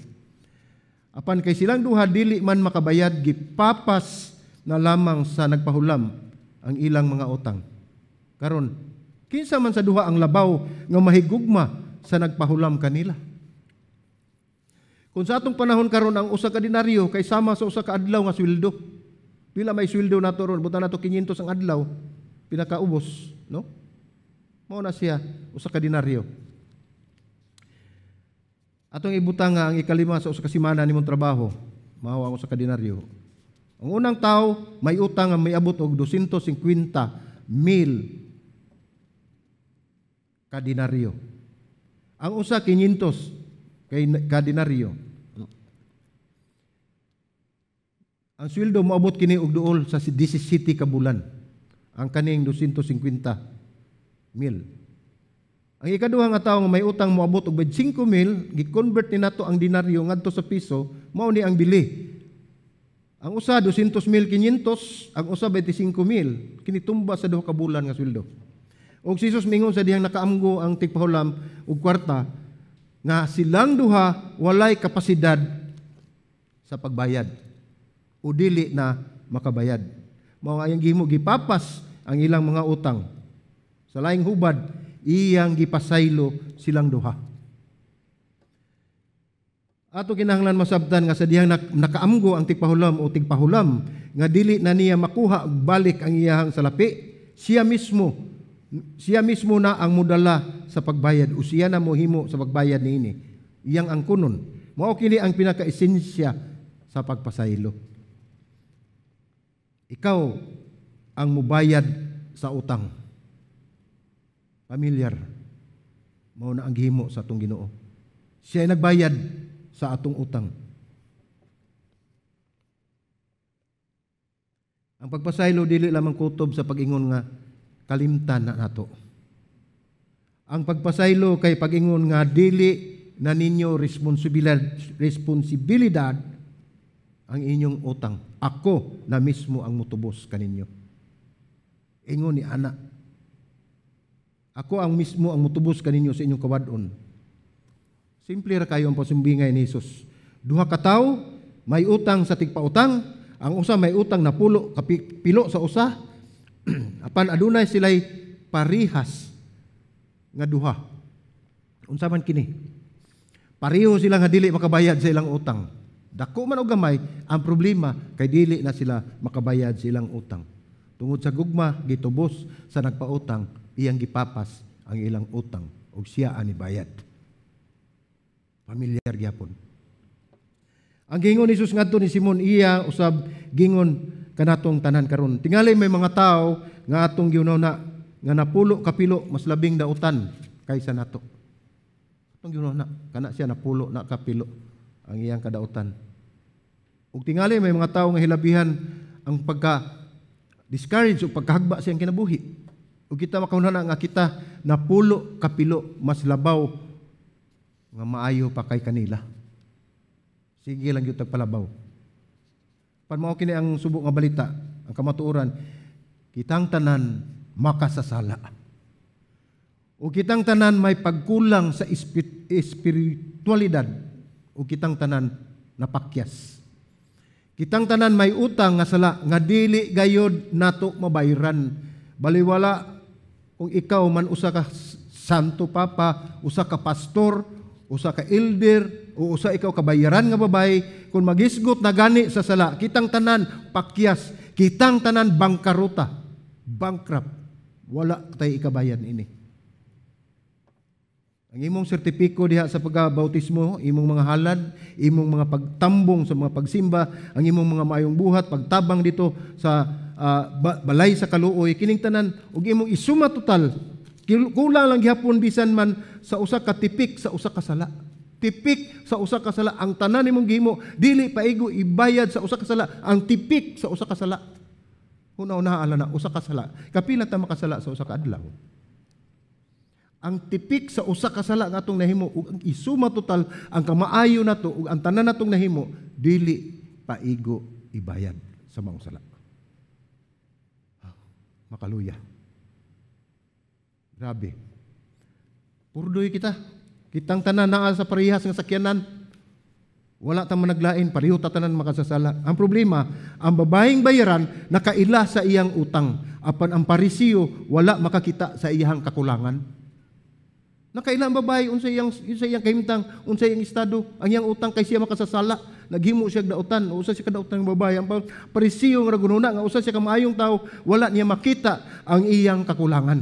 Apan kay silang duha dili man makabayad, gipapas na lamang sa nagpahulam ang ilang mga utang. Karon, kinsa man sa duha ang labaw nga mahigugma sa nagpahulam kanila? Kung sa atong panahon karon ang usa ka denaryo kay sama sa usa ka adlaw nga sweldo. Pila may sweldo nato ron, buta nato 500 ang adlaw, pinakaubos, no? Mao na siya 1 ka denaryo. Atong ibutang nga ang ikalima sa 1 ka semana nimong trabaho, mao ang 1 ka denaryo. Ang unang tao may utang nga may abot og 250 mil ka denaryo. Ang usa, 500 kay ka denaryo. Ang sweldo moabot kini og duol sa 17 ka bulan. Ang kaning 250 mil. Ang ikaduha nga tawo nga may utang moabot og 5 mil, gi-convert ni nato ang denaryo ngadto sa piso, mao ni ang bili. Ang usa 200 mil 500, ang usa 25 mil, kini tumba sa 2 ka bulan nga sweldo. Og si Jesus mingon sa dihang nakaamgo ang tigpahulam og kwarta nga silang duha walay kapasidad sa pagbayad o dili na makabayad. Mao nga iyang gihimo, gipapas ang ilang mga utang. Sa laing hubad, iyang gipasaylo silang duha. Ato kinahanglan masabtan nga sa dihang nakaamgo ang tigpahulam o tigpahulam nga dili na niya makuha og balik ang iyahang salapi, siya mismo na ang modala sa pagbayad o siya na mohimo sa pagbayad niini. Iyang angkunon. Mao kini ang pinaka-esensya sa pagpasaylo. Ikaw ang mubayad sa utang. Familiar. Mao na ang gihimo sa atong Ginoo. Siya ay nagbayad sa atong utang. Ang pagpasaylo dili lamang kutob sa pag-ingon nga kalimtan na nato. Ang pagpasaylo kay pag-ingon nga dili na ninyo responsibilidad ang inyong utang. Ako na mismo ang mutubos kaninyo. Ingon ni ana. Ako ang mismo ang mutubos kaninyo sa inyong kawad-on. Simple ra kayo ang pasumbingay ni Jesus. Duha ka tawo may utang sa tigpautang, ang usa may utang na pulo pilo sa usa. Apan adunay sila'y parihas nga duha. Unsa man kini? Pareho sila nga dili makabayad sa ilang utang. Dako man og gamay, ang problema kay dili na sila makabayad sa ilang utang. Tungod sa gugma, gitubos sa nagpautang, iyang gipapas ang ilang utang ug siya ani bayad. Familiar gyapon. Ang gingon ni Jesus ngadto ni Simon, iya usab gingon kanatong tanan karon. Tingali may mga tao nga atong giunona nga napulo kapilo mas labing dautan kaysa nato. Atong giunona kana siya napulo na kapilo ang iyang kadautan. Ug tingali may mga tao nga hilabihan ang pagka discourage o pagkahagba sa iyang kinabuhi. Ug kita makahuna nga kita napulo kapilo mas labaw nga maayo pa kay kanila. Sige lang gyud palabaw. Pan mao kini ang subo nga balita, ang kamatuoran, kitang tanan makasasala. O kitang tanan may pagkulang sa espiritualidad, o kitang tanan napakyas. Kitang tanan may utang nga sala nga dili gayod nato mabayran. Baliwala kung ikaw man usa ka santo papa, usa ka pastor, usa ka elder, o usa ikaw kabayaran nga babae, kung magisgot na gani sa sala, kitang tanan pakyas, kitang tanan bangkaruta, bankrupt. Wala tay ikabayad ini. Ang imong sertipiko diha sa pagkabautismo, imong mga halad, imong mga pagtambong sa mga pagsimba, ang imong mga maayong buhat, pagtabang dito sa balay sa kaluoy, kining tanan ug imong isuma total, kulang lang gihapon bisan man sa usa ka tipik sa usa ka sala. Tipik sa usa ka sala ang tanan nimong gihimo, dili paigo ibayad sa usa ka sala ang tipik sa usa ka sala. Una-una ala na usa ka sala. Kapila ta makasala sa usa ka adlaw? Ang tipik sa usa ka sala nga atong nahimo ug ang isuma total ang kamaayo nato ug ang tanan natong nahimo dili paigo ibayad sa maong sala. Makaluya. Grabe. Purdoy kita. Kitang tanan naa sa parehas nga sakyanan. Wala ta managlain, pareho ta tanan makasasala. Ang problema, ang babaeng bayaran nakaila sa iyang utang, apan ang Parisiyo wala makakita sa iyang kakulangan. Nakaila ang babae unsa iyang kahimtang, unsa iyang estado, ang iyang utang kay siya makasasala. Naghimo siya dautan, usa siya kadautan ng babae. Ang Parisiyo nga naghunahuna nga usa siya ka maayong tawo, wala niya makita ang iyang kakulangan.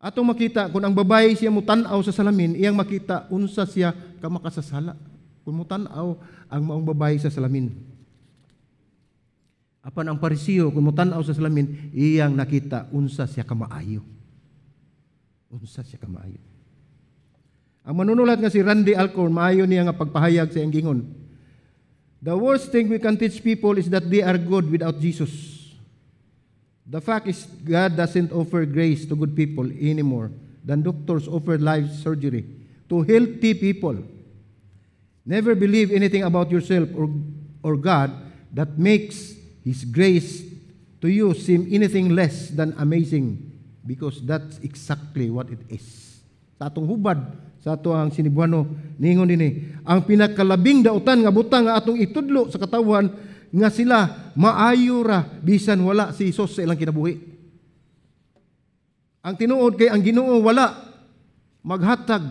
Atong makita kung ang babae siya mutan-aw sa salamin, iyang makita unsa siya ka makasasala. Kung mutan-aw ang maong babae sa salamin. Apan ang Parisiyo, kung mutan-aw sa salamin, iyang nakita unsa siya ka maayo. Unsa siya ka maayo. Ang manunulat nga si Randy Alcorn, maayo niya nga pagpahayag sa iyang gingon. "The worst thing we can teach people is that they are good without Jesus. The fact is, God doesn't offer grace to good people anymore than doctors offer life surgery to healthy people. Never believe anything about yourself or God that makes His grace to you seem anything less than amazing, because that's exactly what it is." Sa atong hubad, sa ato ang Sinibuano, ningon dinhi, ang pinakalabing dautan nga butang nga atong itudlo sa katawhan nga sila maayo ra bisan wala si Jesus sa ilang kinabuhi. Ang tinuod kay ang Ginoo wala maghatag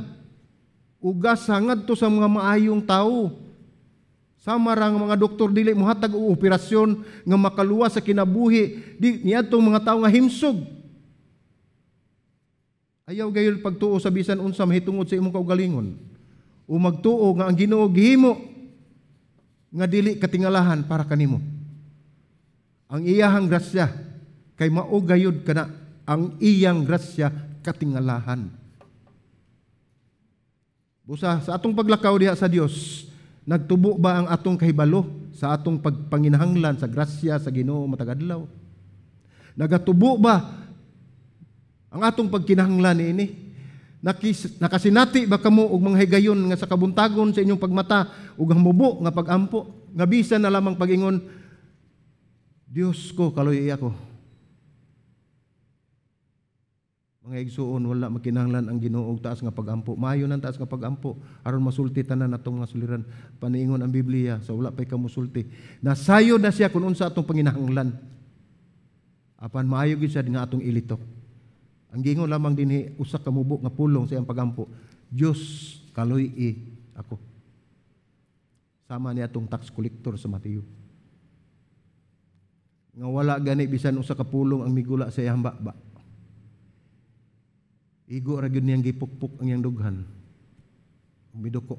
og gasa ngadto sa mga maayong tawo. Sama ra nga mga doktor dili mohatag og operasyon nga makaluwas sa kinabuhi di niadtong mga tawo nga himsog. Ayaw gayud pagtuo sa bisan unsa mahitungod sa imong kaugalingon. O magtuo nga ang Ginoo gihimo nga dili katingalahan para kanimo. Ang iyahang grasya kay mao gayud kana ang iyang grasya, katingalahan. Busa sa atong paglakaw diha sa Dios, nagtubo ba ang atong kahibalo sa atong pagpanginahanglan sa grasya sa Ginoo matag adlaw? Nagatubo ba ang atong pagkinahanglan niini? Nakasinati ba kamo og mga higayon nga sa kabuntagon sa inyong pagmata ug hamubo nga pagampo nga bisan na lamang pagingon, "Dios ko, kaluoyi ako"? Mga igsuon, wala makinahanglan ang Ginoo og taas nga pagampo. Maayo nang taas nga pagampo aron masulti tanan atong mga suliran. Paniingon ang Biblia sa wala pay kamusulti. Nasayod na siya kung unsa atong panginahanglan. Apan maayo gyud siya nga atong ilitok. Ang gingon lamang dinhi, usa ka mubo nga pulong sa iyang pagampo, "Dios, kaluoyi ako." Sama ni atong tax collector sa Mateo. Nga wala gani bisan usa ka pulong ang migula sa iyang baba. Igo ra gyud niyang gipukpok ang iyang dughan. Miduko.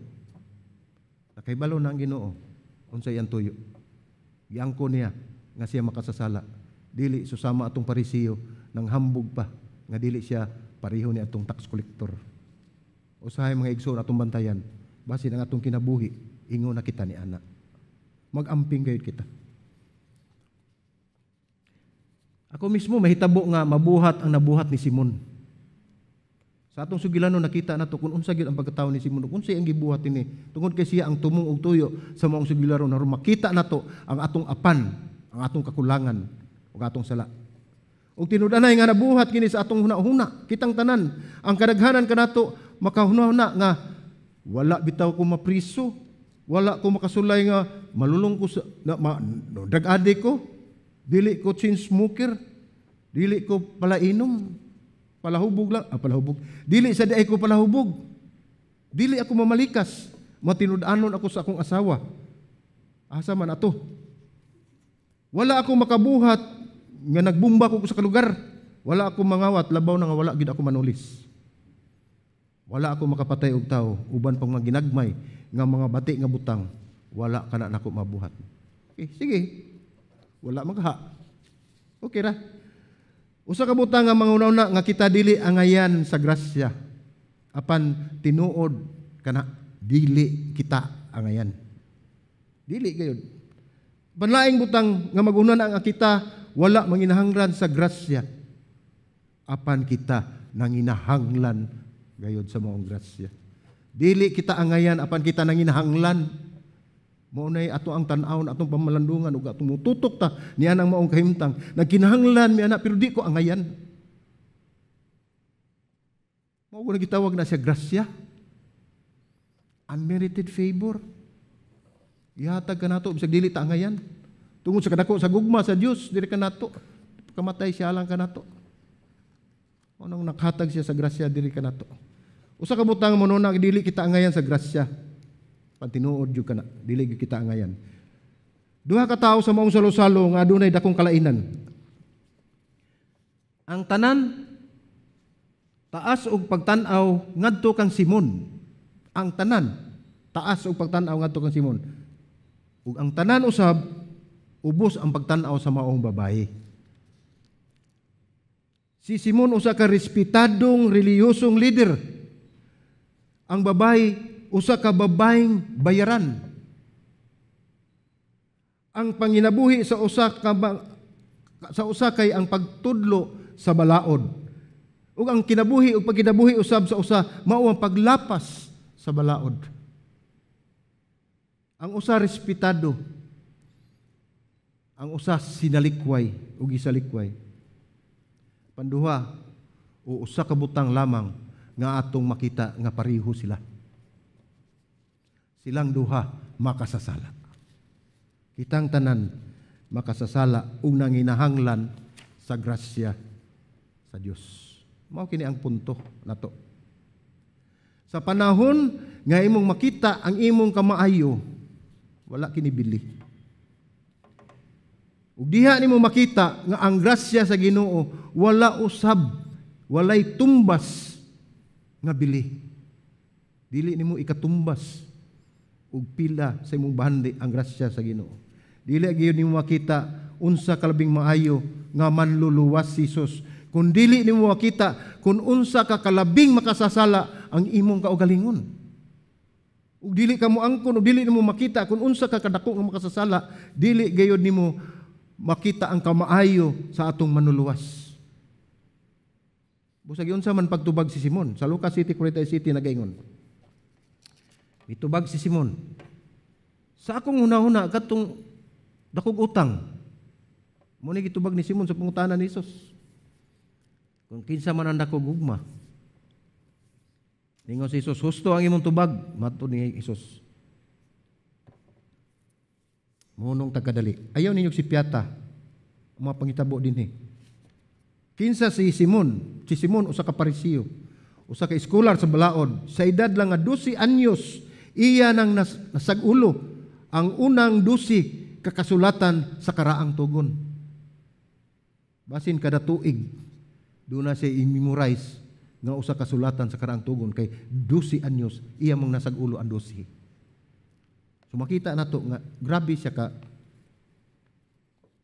Nakahibalo na ang Ginoo unsa iyang tuyo. Giangko niya nga siya makasasala. Dili susama atong Parisiyo nang hambog pa nga dili siya pareho ni atong tax collector. Usahay, mga igsoon, atong bantayan basin ang atong kinabuhi ingon na kita ni ana. Magamping gayud kita. Ako mismo mahitabo nga mabuhat ang nabuhat ni Simon. Sa atong sugilano nakita nato kung unsa gyud ang pagkatawo ni Simon, kung unsa ang gibuhat ini. Tungod kay siya ang tumong og tuyo sa maong sugilano, aron makita nato ang atong apan, ang atong kakulangan ug atong sala. Ug tinud-anay nga nabuhat kini sa atong huna-huna, kitang tanan, ang kadaghanan kanato makahuna-huna nga wala bitaw ko mapriso, wala ko makasulay nga malulong ko sa na, ma, no, drug addict ko, dili ko chain smoker, dili ko palainom, palahubog lang, palahubog. Dili sa diay ko palahubog. Dili ako mamalikas, matinud-anon ako sa akong asawa. Asa man ato? Wala ako makabuhat nga nagbumba ko sa kalugar. Wala ako mangawat, labaw na nga wala gid ako manulis. Wala ako makapatay og tawo, uban pang mga ginagmay nga mga bati nga butang, wala kana nako mabuhat. Okay, sige. Wala magha. Okay ra. Usa ka butang nga manguna-una nga kita dili angayan sa grasya. Apan tinuod kana dili kita angayan. Dili gayud. Panlaing butang nga maguna ang kita wala manginahanglan sa grasya. Apan kita nanginahanglan gayud sa maong grasya. Dili kita angayan, apan kita nanginahanglan. Mao nay ato ang tan-awon, atong pamalandungan ug atong mututok ta niya ang maong kahimtang. Nagkinahanglan mi ana pero di ko angayan. Mao ko gitawag na siya grasya. Unmerited favor. Ihatag ka nato bisag dili ta angayan. Tungod sa kadako sa gugma sa Dios diri kanato. Kamatay siya lang kanato. Anong nakhatag siya sa grasya diri kanato. Usa ka butang mo na dili kita angayan sa grasya. Pantinuod jud kana, dili gyud kita angayan. Duha ka tawo sa maong salo-salo nga adunay dakong kalainan. Ang tanan taas og pagtan-aw ngadto kang Simon. Ang tanan taas og pagtan-aw ngadto kang Simon. Ug ang tanan usab ubos ang pagtan-aw sa maong babayi. Si Simon usa ka respetadong relihiyosong leader. Ang babayi usa ka babaeng bayaran. Ang panginabuhi sa usa kay ang pagtudlo sa balaod. Ug ang kinabuhi ug pagkinabuhi usab sa usa mao ang paglapas sa balaod. Ang usa respetado, ang usa sinalikway ug gisalikway. Panduha o usa ka butang lamang nga atong makita nga pareho sila. Silang duha makasasala. Kitang tanan makasasala ug nanginahanglan sa grasya sa Dios. Mao kini ang punto nato. Sa panahon nga imong makita ang imong kamaayo, wala kini bili. Ug diha nimo makita nga ang grasya sa Ginoo wala usab, walay tumbas nga bili. Dili nimo ikatumbas og pila sa imong bahandi ang grasya sa Ginoo. Dili gyud nimo makita unsa kalabing maayo nga manluluwas si Jesus. Kung dili nimo makita kung unsa ka kalabing makasasala ang imong kaugalingon. Ug dili ka moangkon ug dili nimo makita kung unsa ka kadako nga makasasala, dili gayud nimo makita ang kamaayo sa atong manluluwas. Busag unsa man pagtubag si Simon sa Lucas 7:47 nagaingon. Mitubag si Simon. Sa akong hunahuna katong dakog utang. Mo ni gitubag ni Simon sa pangutana ni Jesus. Kung kinsa man ang dakog gugma. Ningon si Jesus, husto ang imong tubag. Matud ni Jesus. Munong tagkadali. Ayaw ninyo si Piata. Mga pangitabo dinhi. Kinsa si Simon? Si Simon usa ka Parisiyo. Usa ka eskolar sa balaod. Sa edad lang nga 12 anyos, iya nang nasag-ulo ang unang 12 kakasulatan sa karaang tugon. Basin kada tuig, doon na siya i-memorize nga usa ka sulatan sa karaang tugon kay 12 anyos iya mang nasag-ulo ang 12. So makita nato nga grabe siya ka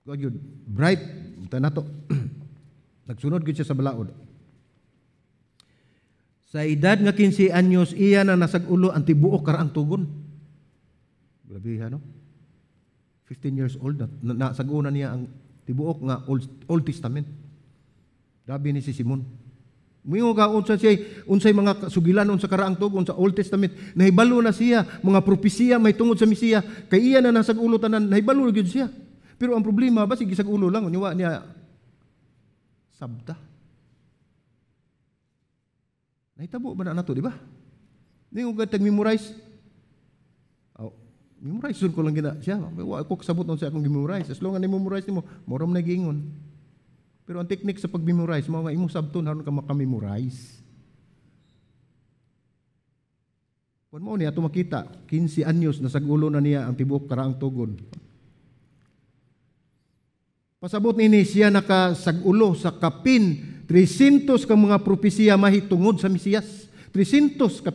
gyud bright ta nato. Nagsunod gyud siya sa balaod. Sa edad nga 15 anyos iya na nasag-ulo ang tibuok karaang tugon. Grabe ha, no? 15 years old na nasag-una niya ang tibuok nga Old Testament. Grabe ni si Simon. Muingon ka unsa siya, unsay mga sugilan sa karaang tugon sa Old Testament, nahibalo na siya mga propesiya may tungod sa Mesiya, kay iya na nasag-ulo tanan, nahibalo gyud siya. Pero ang problema ba sige sag-ulo lang unya niya sabta. Nahitabo ba na nato, di ba? Ningon ka tag-memorize. Oh, memorize ko lang gina siya. Wa ko kasabot nun sa akong gi-memorize. As long as ni-memorize nimo, mao ra man giingon. Pero ang technique sa pag-memorize, mao nga imong sabton aron ka maka-memorize. Kun mo niya ato makita, 15 anyos na sag-ulo na niya ang tibuok karaang tugon. Pasabot nini siya nakasag-ulo sa kapin 300 ka mga propesiya mahitungod sa Mesiyas. 300 ka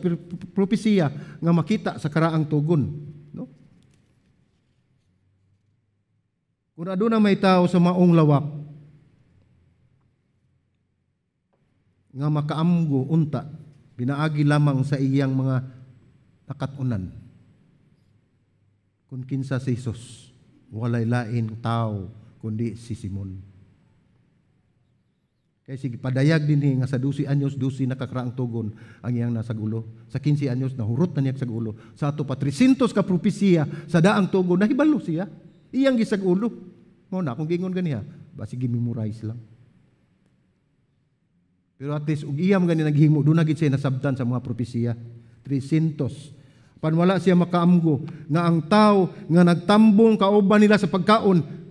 propesiya nga makita sa karaang tugon, no? Kung aduna may tao sa maong lawak nga makaamgo unta pinaagi lamang sa iyang mga nakatunan, kung kinsa si Jesus, walay lain tao kundi si Simon. Kay sige padayag dinhi nga sa 12 anyos 12 nakakaraang tugon ang iyang nasagulo. Sa 15 anyos nahurot na niya sa gulo. Sa ato pa 300 ka propesiya sa daang tugon nahibalo siya. Iyang gisagulo. Mao na akong giingon ganiha, basi gi-memorize lang. Pero at least og iya man gani naghimo, doon na gid siya nasabtan sa mga propesiya. 300. Pan wala siya makaamgo nga ang tao nga nagtambong kauban nila sa pagkaon,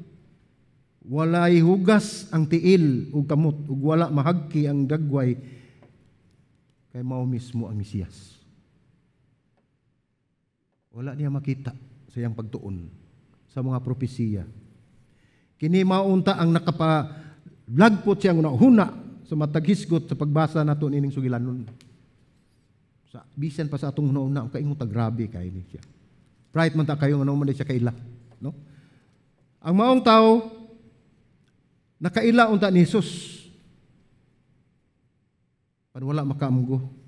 walay hugas ang tiil ug kamot ug wala mahagki ang gagway kay mao mismo ang Mesiyas. Wala niya makita sa iyang pagtuon sa mga propesiya. Kini maunta ang nakapalagpot siyang una-huna sa matag hisgot sa pagbasa nato nining sugilanon. Sa bisan pa sa atong una-una, ang kaingon ta, grabe kay ni siya. Bright man ta kayo nga man siya kaila, no? Ang maong tao nakaila unta ni Jesus. Pan wala makaamgo.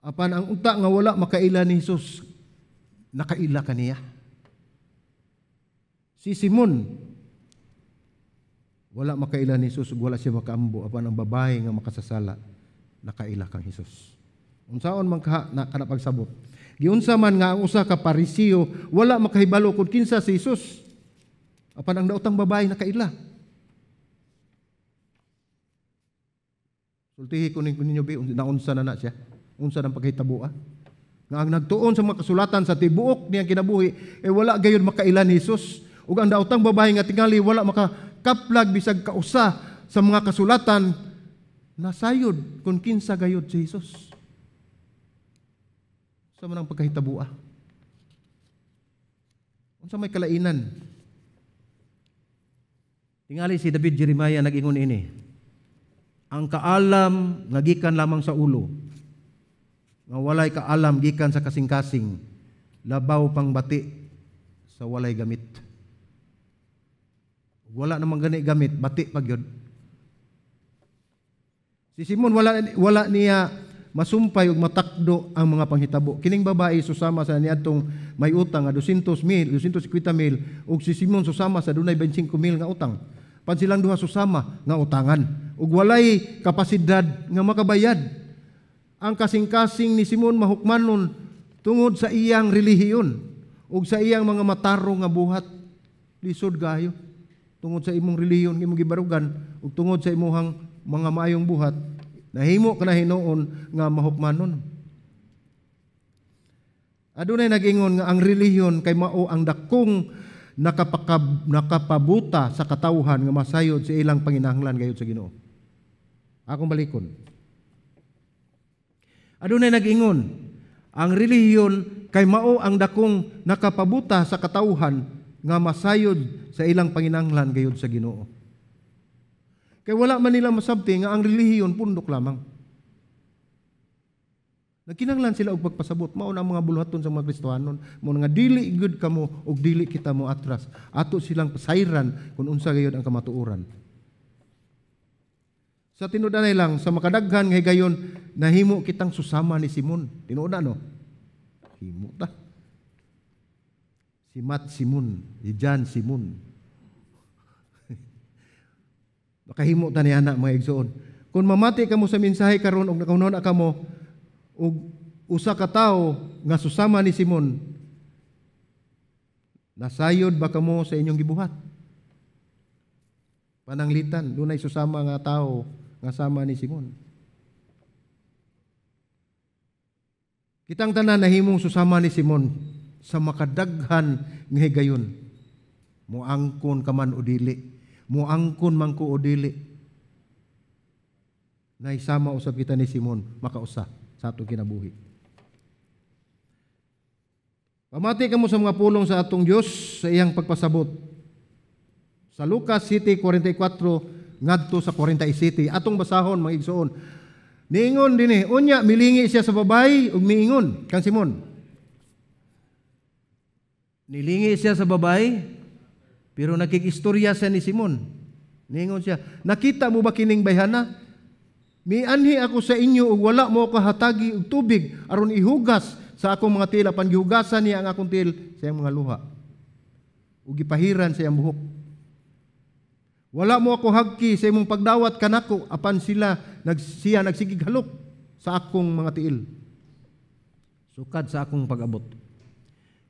Apan ang unta nga wala makaila ni Jesus, nakaila kaniya. Si Simon wala makaila ni Jesus ug wala siya makaambo, apan ang babae nga makasasala nakaila kang Jesus. Unsaon man ka na kana pagsabot? Giunsa man nga ang usa ka Parisiyo wala makahibalo kung kinsa si Jesus. Apan ang daotang babae nakaila. Sultihi ko ninyo bi, naunsa na na siya. Unsa nang paghitabua? Nga ang nagtuon sa mga kasulatan sa tibuok niyang kinabuhi, eh wala gayon makaila ni Jesus. Ug ang daotang babae nga tingali wala makakaplag bisag kausa sa mga kasulatan, nasayod kung kinsa gayod si Jesus. Sa manang pagkahitabua. Unsa may kalainan? Tingali si David Jeremiah nag-ingon ini. Ang kaalam nga gikan lamang sa ulo, nga walay kaalam gikan sa kasing-kasing, labaw pang bati sa walay gamit. Wala namang gani gamit, bati pa gyud. Si Simon wala niya masumpay ug matakdo ang mga panghitabo. Kining babae susama sa niadtong may utang nga 200 mil, 250 mil, ug si Simon susama sa dunay 25 mil nga utang. Pan silang duha susama nga utangan ug walay kapasidad nga makabayad. Ang kasing-kasing ni Simon mahukmanon tungod sa iyang relihiyon ug sa iyang mga matarong nga buhat. Lisod gayo tungod sa imong relihiyon imong gibarugan ug tungod sa imuhang mga maayong buhat, nahimo ka na hinuon nga mahukmanon. Adunay nag-ingon nga ang relihiyon kay mao ang dakong nakapabuta sa katawhan nga masayod sa ilang panginahanglan gayud sa Ginoo. Akong balikon. Adunay nag-ingon, ang relihiyon kay mao ang dakong nakapabuta sa katawhan nga masayod sa ilang panginahanglan gayud sa Ginoo. Kay wala man nila masabti nga ang relihiyon pundok lamang. Nagkinahanglan sila og pagpasabot. Mao na ang mga buluhaton sa mga Kristohanon. Mao nga dili gud kamo og dili kita mo atras. Ato silang pasayran kung unsa gayud ang kamatuoran. Sa tinud-anay lang, sa makadaghan nga higayon, nahimo kitang susama ni Simon. Tinuod na, no? Himo ta. Si Matt Simon, si John Simon. Makahimo ta ni ana, mga igsoon. Kung mamati kamo sa mensahe karon og nakahunon kamo og usa ka tawo nga susama ni Simon, nasayod ba kamo sa inyong gibuhat? Pananglitan, dunay susama nga tawo nga sama ni Simon. Kitang tanan nahimong susama ni Simon sa makadaghan nga higayon. Moangkon ka man o dili, moangkon man ko o dili, naisama usab kita ni Simon makausa sa atong kinabuhi. Pamati kamo sa mga pulong sa atong Dios sa iyang pagpasabot. Sa Lucas 7:44 ngadto sa 47, atong basahon, mga igsoon. Niingon dinhi, unya milingi siya sa babayi ug miingon kang Simon. Nilingi siya sa babayi, pero nakikistorya siya ni Simon. Niingon siya, "Nakita mo ba kining bayhana? Mianhi ako sa inyo ug wala mo ko hatagi og tubig aron ihugas sa akong mga tila, pan gihugasan niya ang akong til sa iyang mga luha ug gipahiran sa iyang buhok. Wala mo ako hagki sa imong pagdawat kanako, apan siya nagsigig halok sa akong mga tiil sukad sa akong pag-abot.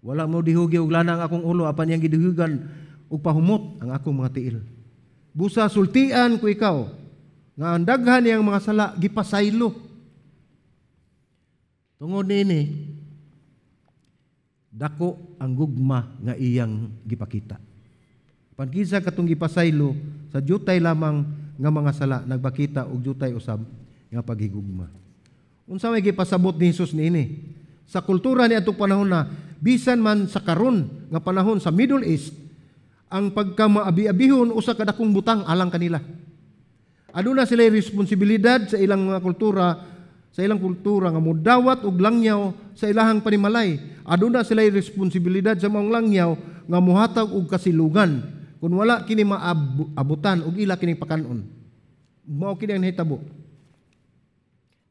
Wala mo dihugi og lana ang akong ulo, apan iyang gidihugan og pahumot ang akong mga tiil. Busa sultian ko ikaw nga ang daghan niyang mga sala gipasaylo. Tungod niini, dako ang gugma nga iyang gipakita. Pankinsa katong gipasaylo sa jutay lamang nga mga sala, nagpakita og jutay usab nga paghigugma." Unsa may gipasabot ni Hesus niini? Sa kultura ni atong panahon na, bisan man sa karon nga panahon sa Middle East, ang pagkamaabi-abihon usa ka dakong butang alang kanila. Aduna sila responsibilidad sa ilang mga kultura, sa ilang kultura nga mudawat og langyaw sa ilahang panimalay. Aduna sila responsibilidad sa maong langyaw nga muhatag og kasilungan. Kung wala kini maabutan og ila kini pakanon. Mao kini ang nahitabo.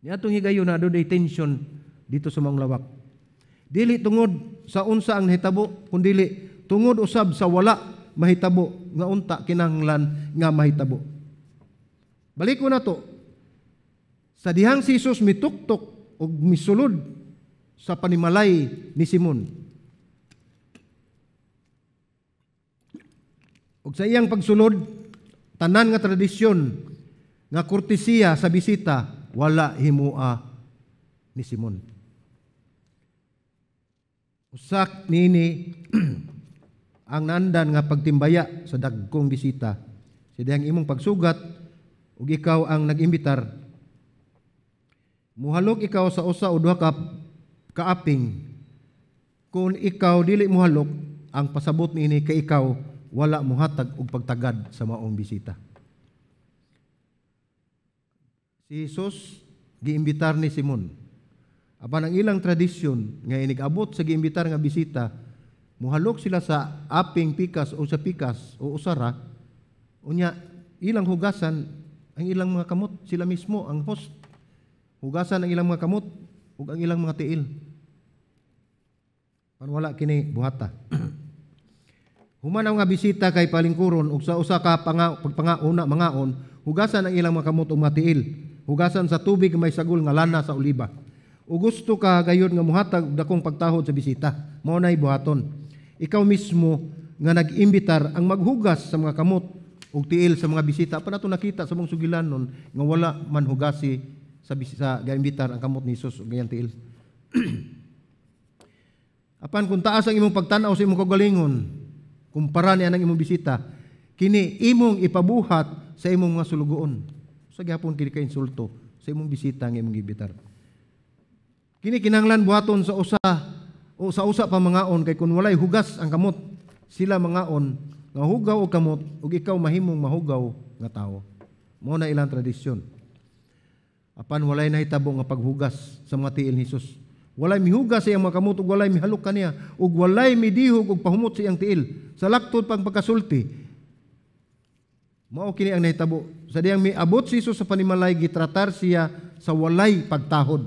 Niadtong higayon na adunay tension dito sa maong lawak. Dili tungod sa unsa ang nahitabo, kundili tungod usab sa wala mahitabo nga unta kinahanglan nga mahitabo. Balik ko na to. Sa dihang si Jesus mituktok og misulod sa panimalay ni Simon. Og sa iyang pagsulod, tanan nga tradisyon nga kortesiya sa bisita wala himua ni Simon. Usak niini ang nandan nga pagtimbaya sa dagkong bisita. Sa dihang imong pagsugat ug ikaw ang nag-imbitar, muhalok ikaw sa usa o duha ka kaaping. Kung ikaw dili muhalok, ang pasabot niini kay ikaw wala muhatag og pagtagad sa maong bisita. Si Jesus giimbitar ni Simon. Apan ang ilang tradisyon nga inigabot sa giimbitar nga bisita, muhalok sila sa aping pikas o sa pikas o usara, unya ilang hugasan ang ilang mga kamot, sila mismo ang host. Hugasan ang ilang mga kamot ug ang ilang mga tiil. Pan wala kini buhata. Human ang mga bisita kay palingkuron ug sa usa ka pagpangauna mangaon, hugasan ang ilang mga kamot ug mga tiil. Hugasan sa tubig may sagol nga lana sa oliba. O gusto ka gayon nga muhatag og dakong pagtahod sa bisita, mao nay buhaton. Ikaw mismo nga nag-imbitar ang maghugas sa mga kamot ug tiil sa mga bisita. Pa nato nakita sa mong sugilanon nga wala man hugasi sa gaimbitar ang kamot ni Jesus ug iyang tiil. Apan kung taas ang imong pagtan-aw sa imong kaugalingon, kumpara ni anang imong bisita, kini imong ipabuhat sa imong mga sulugoon. Sa gihapon kini ka insulto sa imong bisita nga imong giimbitar. Kini kinahanglan buhaton sa usa o sa usa pa mangaon, kay kun walay hugas ang kamot, sila mangaon nga hugaw og kamot ug ikaw mahimong mahugaw nga tawo. Mao na ilang tradisyon. Apan walay nahitabo nga paghugas sa mga tiil ni Jesus. Walay mihugas sa iyang mga kamot ug walay mihalok kaniya ug walay midihog ug pahumot sa iyang tiil. Sa laktod pang pagkasulti, mao kini ang nahitabo. Sa diyang miabot si Jesus sa panimalay, gitratar siya sa walay pagtahod.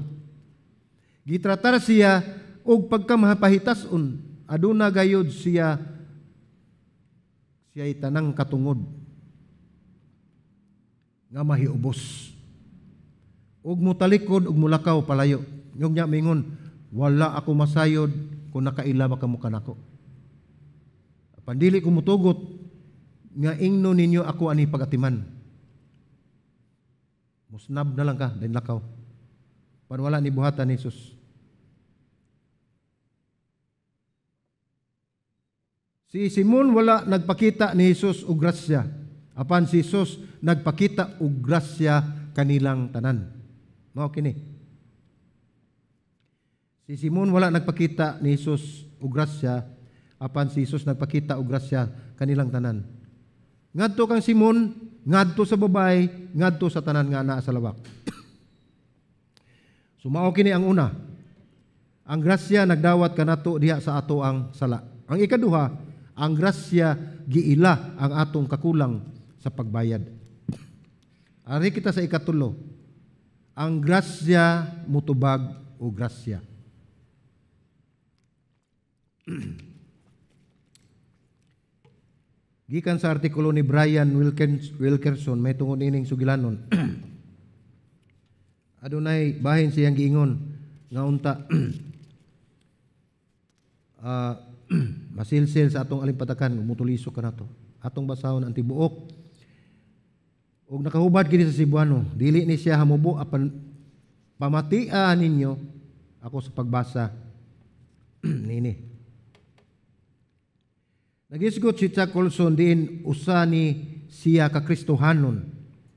Gitratar siya og pagkamahapahitason, aduna gayud siya siya'y tanang katungod nga mahiubos. Ug mutalikod ug mulakaw palayo. Yung nya mingon, wala ako masayod kung nakaila ba kamo kanako. Pandili ko mutugot nga ingno ninyo ako ani pagatiman. Musnab na lang ka, din lakaw. Pan wala ni buhatan ni Jesus. Si Simon wala nagpakita ni Jesus og grasya. Apan si Jesus nagpakita og grasya kanilang tanan. Mao kini. Si Simon wala nagpakita ni Jesus og grasya, apan si Jesus nagpakita og grasya kanilang tanan. Ngadto kang Simon, ngadto sa babae, ngadto sa tanan nga naa sa lawak. Sumao kini ang una. Ang grasya nagdawat kanato diha sa ato ang sala. Ang ikaduha, ang grasya giila ang atong kakulang sa pagbayad. Ari kita sa ikatulo. Ang grasya mutubag o grasya. Gikan sa artikulo ni Brian Wilkerson, may tungod ining sugilanon. Adunay bahin siyang giingon nga unta masilsil sa atong alimpatakan, mutulisok ka nato. Atong basahon ang tibuok. Og nakahubad kini sa Cebuano, dili ni siya hamubo apan pamatia ninyo ako sa pagbasa nini. Nagisgot si Chuck Colson diin usa ni siya ka Kristohanon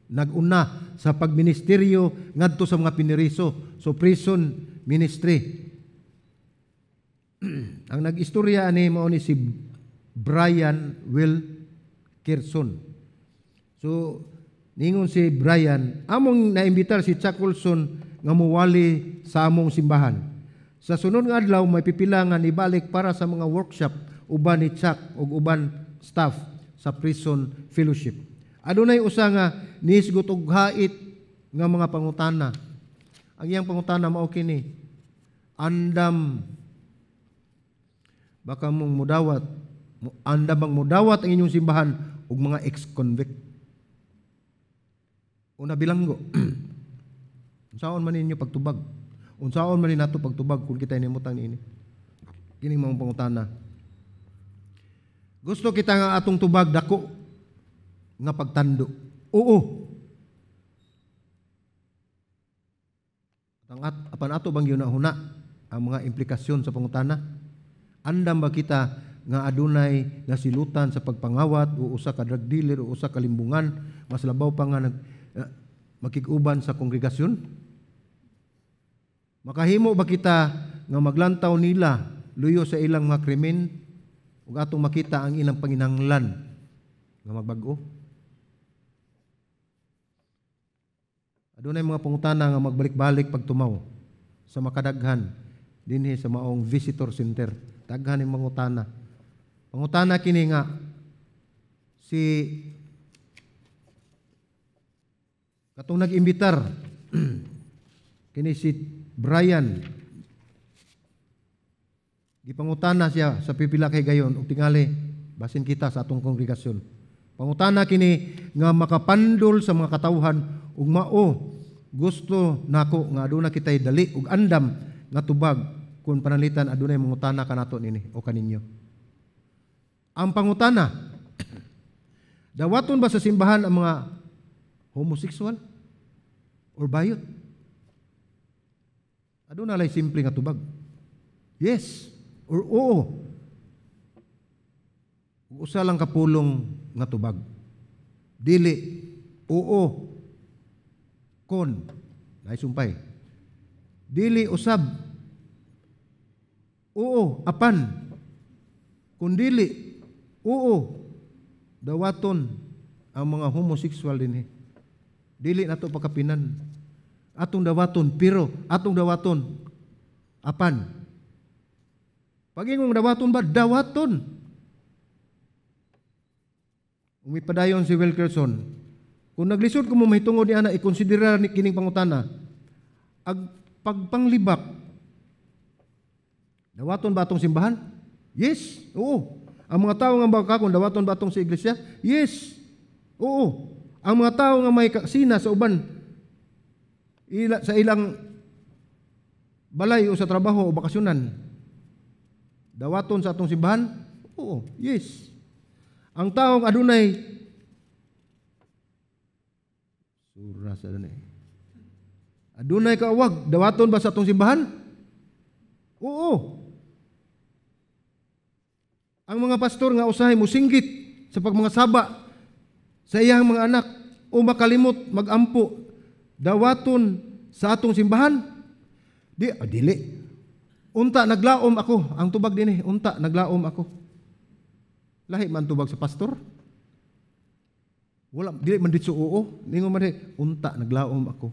naguna sa pagministeryo ngadto sa mga piniriso, so prison ministry. Ang nag-istorya ani mao ni si Brian Wilkerson. So, ningon si Brian, among naimbitar si Chuck Colson nga muwali sa among simbahan. Sa sunod nga adlaw, may pipila nga nibalik para sa mga workshop uban ni Chuck ug uban staff sa Prison Fellowship. Adunay usa nga nisgot og hait nga mga pangutana. Ang iyang pangutana mao kini: "Andam baka mong mudawat, andam bang mudawat ang inyong simbahan og mga ex-convict o nabilanggo? Unsaon man ninyo pagtubag? Unsaon man nato pagtubag kung kita nimutang niini?" Kining mga pangutana. Gusto kita nga atong tubag dako nga pagtando. Oo. Ang apan ato bang yuna-huna ang mga implikasyon sa pangutana? Andam ba kita nga adunay nasilutan sa pagpangawat o usa ka drug dealer o usa ka limbungan, mas labaw pa nga makig-uban sa kongregasyon? Makahimo ba kita nga maglantaw nila luyo sa ilang mga krimen ug atong makita ang ilang panginahanglan nga magbag-o? Adunay mga pangutana nga magbalik-balik pagtumaw sa makadaghan dinhi sa maong visitor center. Daghan ni mangutana. Pangutana kini nga si katong nag-imbitar kini si Brian, gipangutana siya sa pipila kay gayon ug tingali basin kita sa atong kongregasyon. Pangutana kini nga makapandol sa mga katawhan ug mao gusto nako nga aduna kitay dali ug andam nga tubag kung pananglitan adunay mangutana kanato nini o kaninyo. Ang pangutana, dawaton ba sa simbahan ang mga homosexual or bayot? Aduna lay simple nga tubag. Yes or oo. Usa lang kapulong nga tubag. Dili, oo, kon, naisumpay. Dili usab, oo, apan. Kung dili, oo, dawaton ang mga homosexual dinhi. Dili nato pakapinan. Atong dawaton, pero atong dawaton, apan. Pag-ingong dawaton ba? Dawaton. Umipadayon si Wilkerson, kung naglisod ko mo mahitungod ni ana, ikonsiderar ni kining pangutana, ag pagpanglibak, dawaton ba atong simbahan? Yes, oo. Ang mga tao nga bakakon, dawaton ba atong sa iglesia? Yes, oo. Ang mga tao nga may kaksina sa uban, sa ilang balay o sa trabaho o bakasyonan, dawaton sa atong simbahan? Oo, yes. Ang taong adunay sura sa adunay, adunay kaawag, dawaton ba sa atong simbahan? Oo. Ang mga pastor nga usahay musinggit sa pagmangasaba sa iyang mga anak o makalimot magampo, dawaton sa atong simbahan? Dili. Unta naglaom ako, ang tubag dinhi, unta naglaom ako. Lahi man tubag sa pastor. Wala, dili man ditso oo, ningon man unta naglaom ako.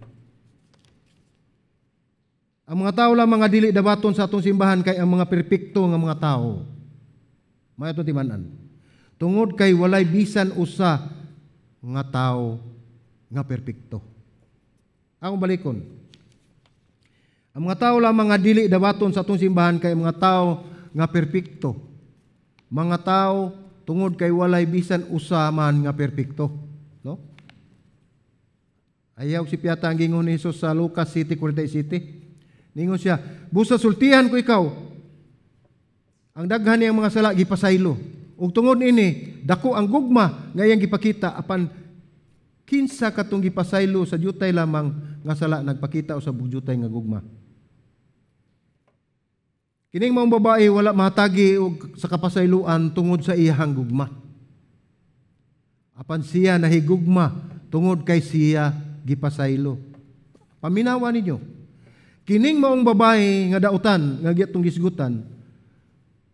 Ang mga tao lamang nga dili dawaton sa atong simbahan kay ang mga perpekto nga mga tao. May atong timan-an. Tungod kay walay bisan usa nga tao nga perpekto. Akong balikon. Ang mga tao lamang nga dili dawaton sa atong simbahan kay mga tao nga perpekto. Mga tao tungod kay walay bisan usa man nga perpekto, no? Ayaw si piyata ang gingon ni Jesus sa Lucas City 47. Ningon siya, busa sultihan ko ikaw. Ang daghan niyang mga sala gipasaylo. Ug tungod ini dako ang gugma nga iyang gipakita apan kinsa katong gipasaylo sa jutay lamang nga sala nagpakita usab og jutay nga gugma. Kining maong babae wala mahatagi og sa kapasayloan tungod sa iyahang gugma. Apan siya nahigugma tungod kay siya gipasaylo. Paminawa ninyo. Kining maong babae nga dautan nga gitong gisgutan,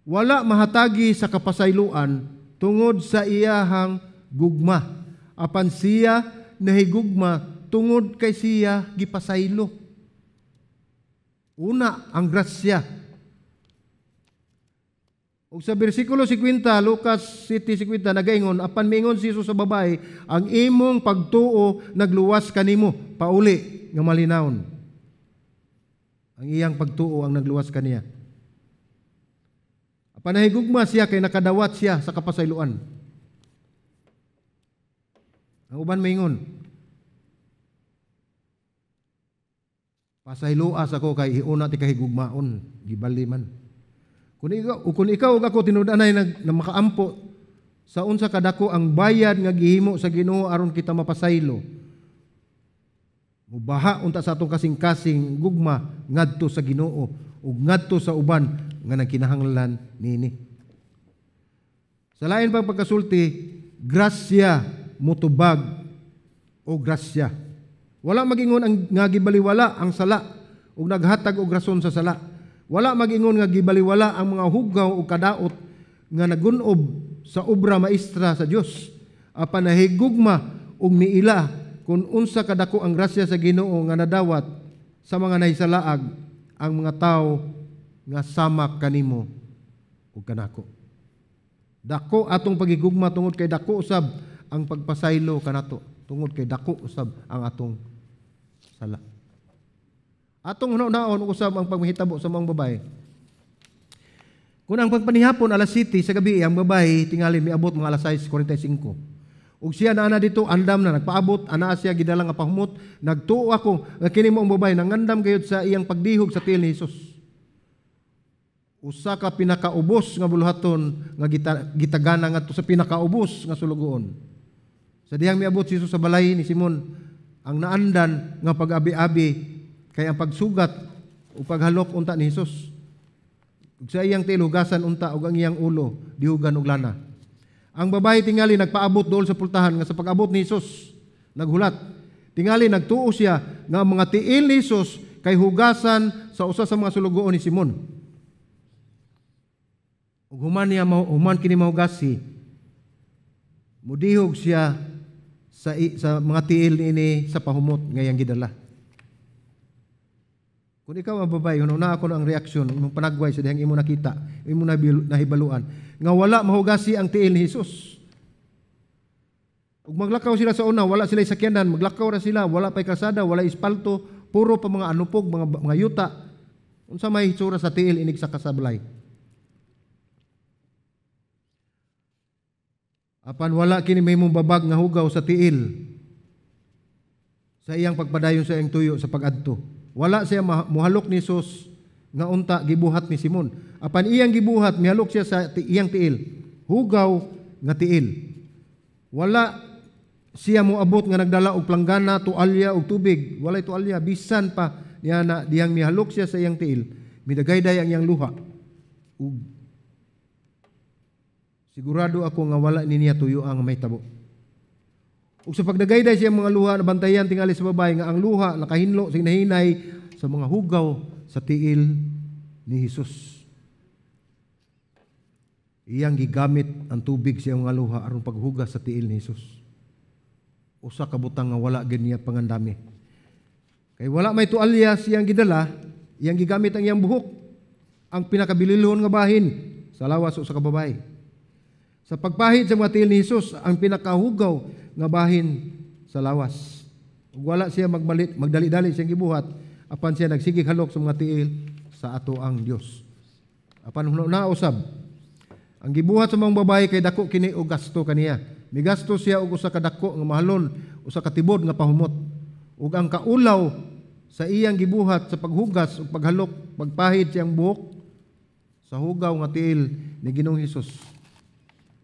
Wala mahatagi sa kapasayloan tungod sa iyahang gugma. Apan siya nahigugma tungod kay siya gipasaylo. Una, ang grasya. Ug sa bersikulo 50, Lucas 7:50, nagaingon, apan miingon si Jesus sa babae, "Ang imong pagtuo nagluwas kanimo, pauli nga malinawon." Ang iyang pagtuo ang nagluwas kaniya. Apan nahigugma siya kay nakadawat siya sa kapasayloan. Ang uban maingon, "Pasayloas ako kay iuna ti kahigugmaon," gibali man. Kung ikaw ug ako tinud-anay na makaampo sa unsa kadako ang bayad nga gihimo sa Ginoo aron kita mapasaylo, mubaha unta sa atong kasing-kasing gugma ngadto sa Ginoo ug ngadto sa uban nga nagkinahanglan niini. Sa lain pang pagkasulti, grasya mutubag o grasya. Wala magingon ang nga gibaliwala ang sala ug naghatag og rason sa sala. Wala magingon nga gibaliwala ang mga hugaw ug kadaot nga nagunob sa obra maestra sa Dios. Apan nahigugma ug miila kung unsa kadako ang grasya sa Ginoo nga nadawat sa mga nahisalaag ang mga tawo nga sama kanimo ug kanako. Dako atong pagigugma tungod kay dako usab ang pagpasaylo kanato, tungod kay dako usab ang atong sala. Atong hunaon usab ang pagmahitabo sa mga babae. Kung ang pagpanihapon alas 7 sa gabi, ang babae tingali miabot mga alas 6:45. Ug siya naa dito andam na nagpaabot, ana siya gidala nga pahumot. Nagtuo ako nga kini mo ang babae nangandam gayud sa iyang pagdihog sa tiil ni Jesus. Usa ka pinakaubos nga buluhaton nga gitagana ngadto sa pinakaubos nga sulugoon. Sa dihang miabot si Jesus sa balay ni Simon, ang naandan nga pag-abi-abi kay ang pagsugat o paghalok unta ni Jesus. Ug sa iyang tiil hugasan unta ug ang iyang ulo dihugan og lana. Ang babae tingali nagpaabot dool sa pultahan nga sa pag-abot ni Jesus naghulat. Tingali nagtuo siya nga ang mga tiil ni Jesus kay hugasan sa usa sa mga sulugoon ni Simon. Ug human kini mahugasi, mudihog siya sa mga tiil niini sa pahumot nga iyang gidala. Kung ikaw ang babae, una ako ang reaksyon, imong panagway sa dihang imo nakita, imo nahibaluan, nga wala mahugasi ang tiil ni Jesus. Ug maglakaw sila sa una, wala sila sakyanan, maglakaw ra sila, wala pa'y kalsada, wala espalto, puro pa mga anupog, mga yuta. Unsa may hitsura sa tiil inig sa kasablay? Apan wala kini mahimong babag nga hugaw sa tiil sa iyang pagpadayon sa iyang tuyo sa pag-adto. Wala siya muhalok ni Jesus nga unta gibuhat ni Simon. Apan iyang gibuhat, mihalok siya sa iyang tiil. Hugaw nga tiil. Wala siya moabot nga nagdala og planggana, tualya og tubig. Walay tualya, bisan pa niya na diyang mihalok siya sa iyang tiil. Midagayday ang iyang luha. Ug sigurado ako nga wala ni niya tuyo ang may tabo. Ug sa pagdagayday siya mga luha, nabantayan tingali sa babae nga ang luha nakahinlo sa hinahinay sa mga hugaw sa tiil ni Jesus. Iyang gigamit ang tubig sa iyang mga luha aron paghugas sa tiil ni Jesus. Usa ka butang nga wala gyud niya pangandami. Kay wala may tualya siyang gidala, iyang gigamit ang iyang buhok, ang pinakabililhon nga bahin sa lawas sa usa ka babae. Sa pagpahid sa mga tiil ni Jesus, ang pinakahugaw nga bahin sa lawas. Ug wala siya magdali-dali siyang gibuhat, apan siya nagsigig halok sa mga tiil sa ato ang Dios. Apan na usab, ang gibuhat sa mga babae kay dako kini og gasto kaniya. Migasto siya og usa ka dako nga mahalon, usa ka tibod nga pahumot. Ug ang kaulaw sa iyang gibuhat sa paghugas ug paghalok, pagpahid siyang buhok sa hugaw nga tiil ni Ginoong Hesus.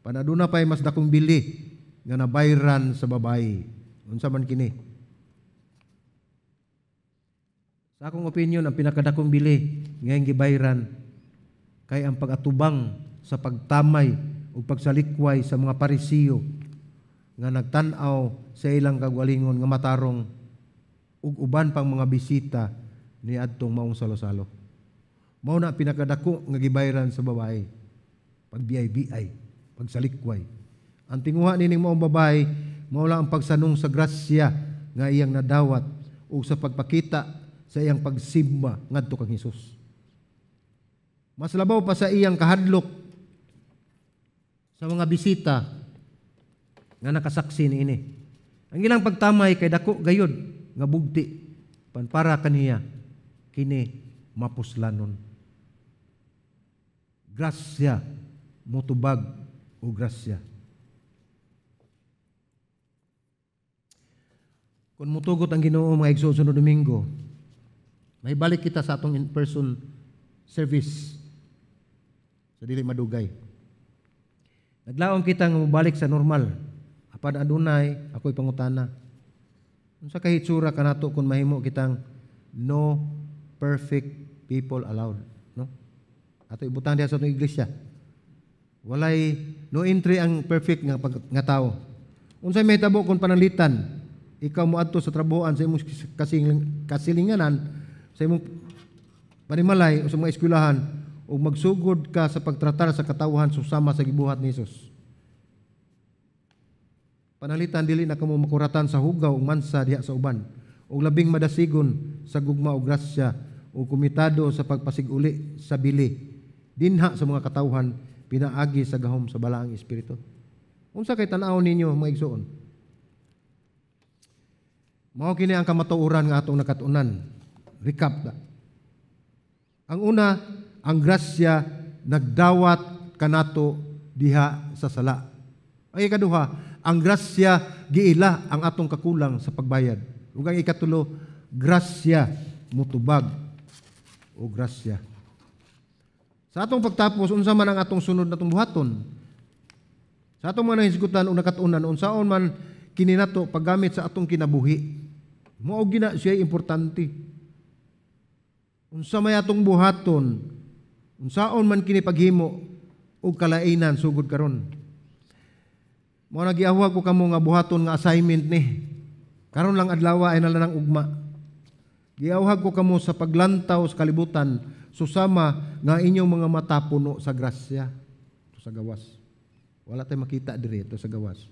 Panaduna pa'y mas dakong bili nga nabayran sa babae. Unsa man kini? Sa akong opinion, ang pinakadakong bili nga iyang gibayran kay ang pag-atubang sa pagtamay ug pagsalikway sa mga Parisiyo nga nagtan-aw sa ilang kagwalingon nga matarong ug uban pang mga bisita ni adtong maong salo-salo. Mao na pinakadako nga gibayran sa babae. Pagbiay-biay, pagsalikway. Ang tinguha nining maong babae, mao lang ang pagsanong sa grasya nga iyang nadawat ug sa pagpakita sa iyang pagsimba ngadto kang Hesus. Mas labaw pa sa iyang kahadlok sa mga bisita nga nakasaksi niini. Ang ilang pagtamay kay dako gayod nga bugti pan para kaniya kini mapuslanon. Grasya motubag o grasya. Kung mutugot ang Ginoo, mga igsoon, sunod Domingo, may balik kita sa atong in-person service sa dili madugay. Naglaom kita nga mobalik sa normal. Apan adunay ako'y pangutana. Unsa kay hitsura kanato kung mahimo kitang no perfect people allowed, no? Ato ibutang diha sa atong iglesia. Walay no entry ang perfect nga tao. Unsay mahitabo kung pananglitan ikaw moadto sa trabahoan sa imong kasilinganan, sa imong panimalay o sa mga eskwelahan, ug magsugod ka sa pagtratar sa katawhan susama sa gibuhat ni Jesus? Pananglitan dili na kamo makuratan sa hugaw ug mansa diha sa uban, ug labing madasigon sa gugma ug grasya ug komitado sa pagpasiguli sa bili dinha sa mga katawhan pinaagi sa gahom sa Balaang Espiritu. Unsa kay tan-awon ninyo, mga igsoon? Mao kini ang kamatuoran nga atong nakatunan. Recap ta. Ang una, ang grasya nagdawat kanato diha sa sala. Ang ikaduha, ang grasya giila ang atong kakulang sa pagbayad. Ug ang ikatulo, grasya mutubag o grasya. Sa atong pagtapos, unsa man ang atong sunod natong buhaton? Sa atong mga nahisgutan o nakatunan, unsaon man kini nato paggamit sa atong kinabuhi? Mao gina siya importante. Unsa may atong buhaton, unsaon man kini paghimo og kalainan sugod karon. Mao na giahwag ko kamo nga buhaton nga assignment ni. Karon lang adlaw ay nalanang ugma. Giawhag ko kamo sa paglantaw sa kalibutan susama nga inyong mga mata puno sa grasya. Ito sa gawas. Wala tay makita diri ito sa gawas.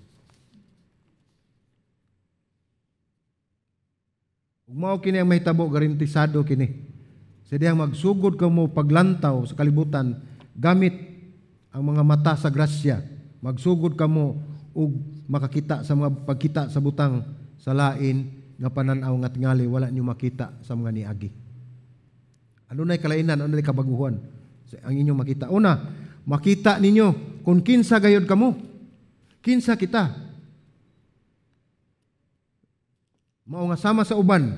Ug mao kini ang mahitabo, garantisado kini. Sa diyang magsugod kamo paglantaw sa kalibutan gamit ang mga mata sa grasya. Magsugod kamo ug makakita sa mga pagkita sa butang sa lain nga panan-aw nga tingali wala niyo makita sa mga niagi. Ano na'y kalainan, ano na'y kabaguhan ang inyong makita? Una, makita ninyo kung kinsa gayod kamo. Kinsa kita. Mao nga sama sa uban,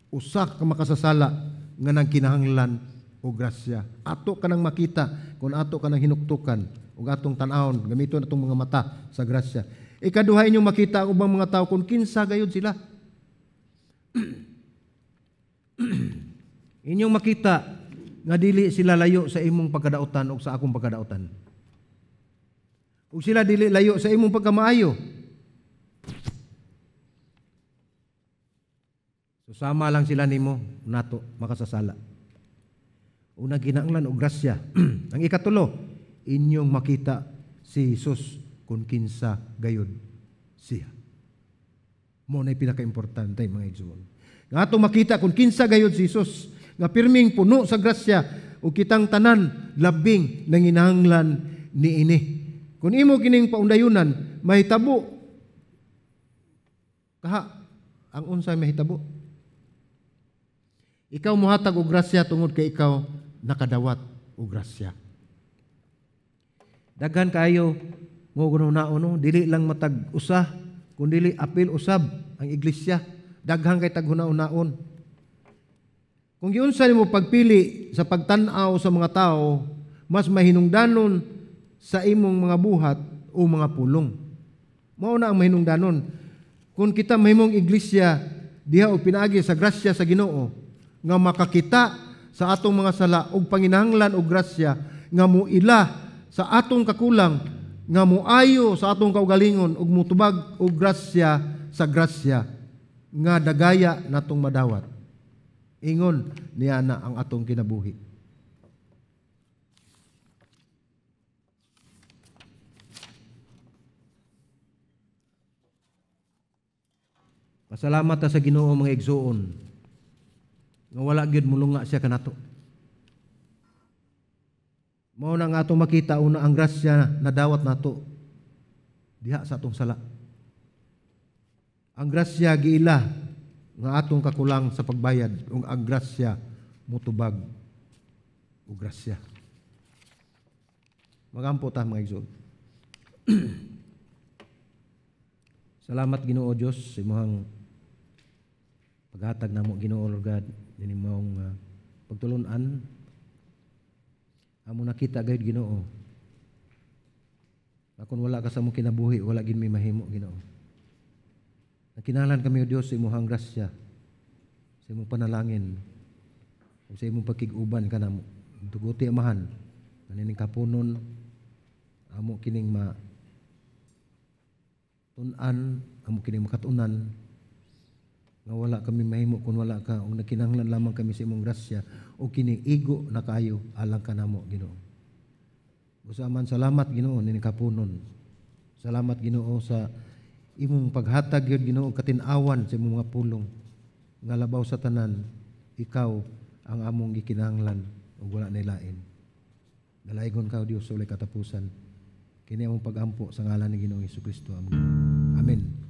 usa ka makasasala nga nagkinahanglan og grasya. Ato ka nang makita kung ato ka nang hinuktukan ug atong tan-awon, gamiton atong mga mata sa grasya. Ikaduha, inyong makita ang ubang mga tao kung kinsa gayud sila. Inyong makita nga dili sila layo sa imong pagkadautan o sa akong pagkadautan. Ug sila dili layo sa imong pagkamaayo. So sama lang sila nimo nato makasasala. Una ginanglan og grasya. Ang ikatulo, inyong makita si Jesus kung kinsa gayud siya. Mo na'y pinakaimportante, mga igsoon. Nga atong makita kung kinsa gayud si Jesus, nga pirming puno sa grasya ug kitang tanan labing nanginahanglan niini. Kung imo kining paundayunan, mahitabo kaha ang unsay mahitabo. Ikaw mohatag og grasya tungod kay ikaw nakadawat og grasya. Daghan kaayo mo gununa no, dili lang matag usa kun dili apil usab ang iglesia. Daghan kay taghuna-unaon. Kung giunsa nimo pagpili sa pagtan-aw sa mga tao, mas mahinungdanon sa imong mga buhat o mga pulong. Mao na ang mahinungdanon. Kung kita mahimong iglesia diha og pinaagi sa grasya sa Ginoo nga makakita sa atong mga sala og panginahanglan og grasya nga muila sa atong kakulang, nga muayo sa atong kaugalingon ug mutubag og grasya sa grasya nga dagaya natong madawat. Ingon niya na ang atong kinabuhi. Pasalamat ta sa Ginoo, mga igsuon, nga wala gyud mulunga siya kanato. Mao na nga atong makita una, ang grasya nadawat nato diha sa atong sala. Ang grasya giila nga atong kakulang sa pagbayad ug ang grasya mutubag og grasya. Magampo ta, mga igsoon. Salamat, Ginoo Dios, sa imong paghatag namo, Ginoo Lord God, dinhi maong pagtulunan. Amo nakita gayud, Ginoo, na kung wala ka sa among kinabuhi, wala gid mi mahimo, Ginoo. Nakinahanglan kami, O Dios, sa imong grasya, sa imong panalangin, ug sa imong pagkig-uban kanamo. Tuguti, Amahan, kanining kapunon amo kining ma tun-an, amo kining makatunan nga wala kami mahimo kung wala ka ug nakinahanglan lamang kami sa imong grasya o kini igo na kaayo alang kanamo, Ginoo. Busa man, salamat, Ginoo, nini kapunon. Salamat, Ginoo, sa imong paghatag gyud, Ginoo, katin-awan sa imong mga pulong nga labaw sa tanan, ikaw ang among gikinahanglan ug wala nilain. Dalaygon ka, O Dios, sa walay katapusan. Kini among pagampo sa ngalan ni Ginoong Kristo. Amen. Amen.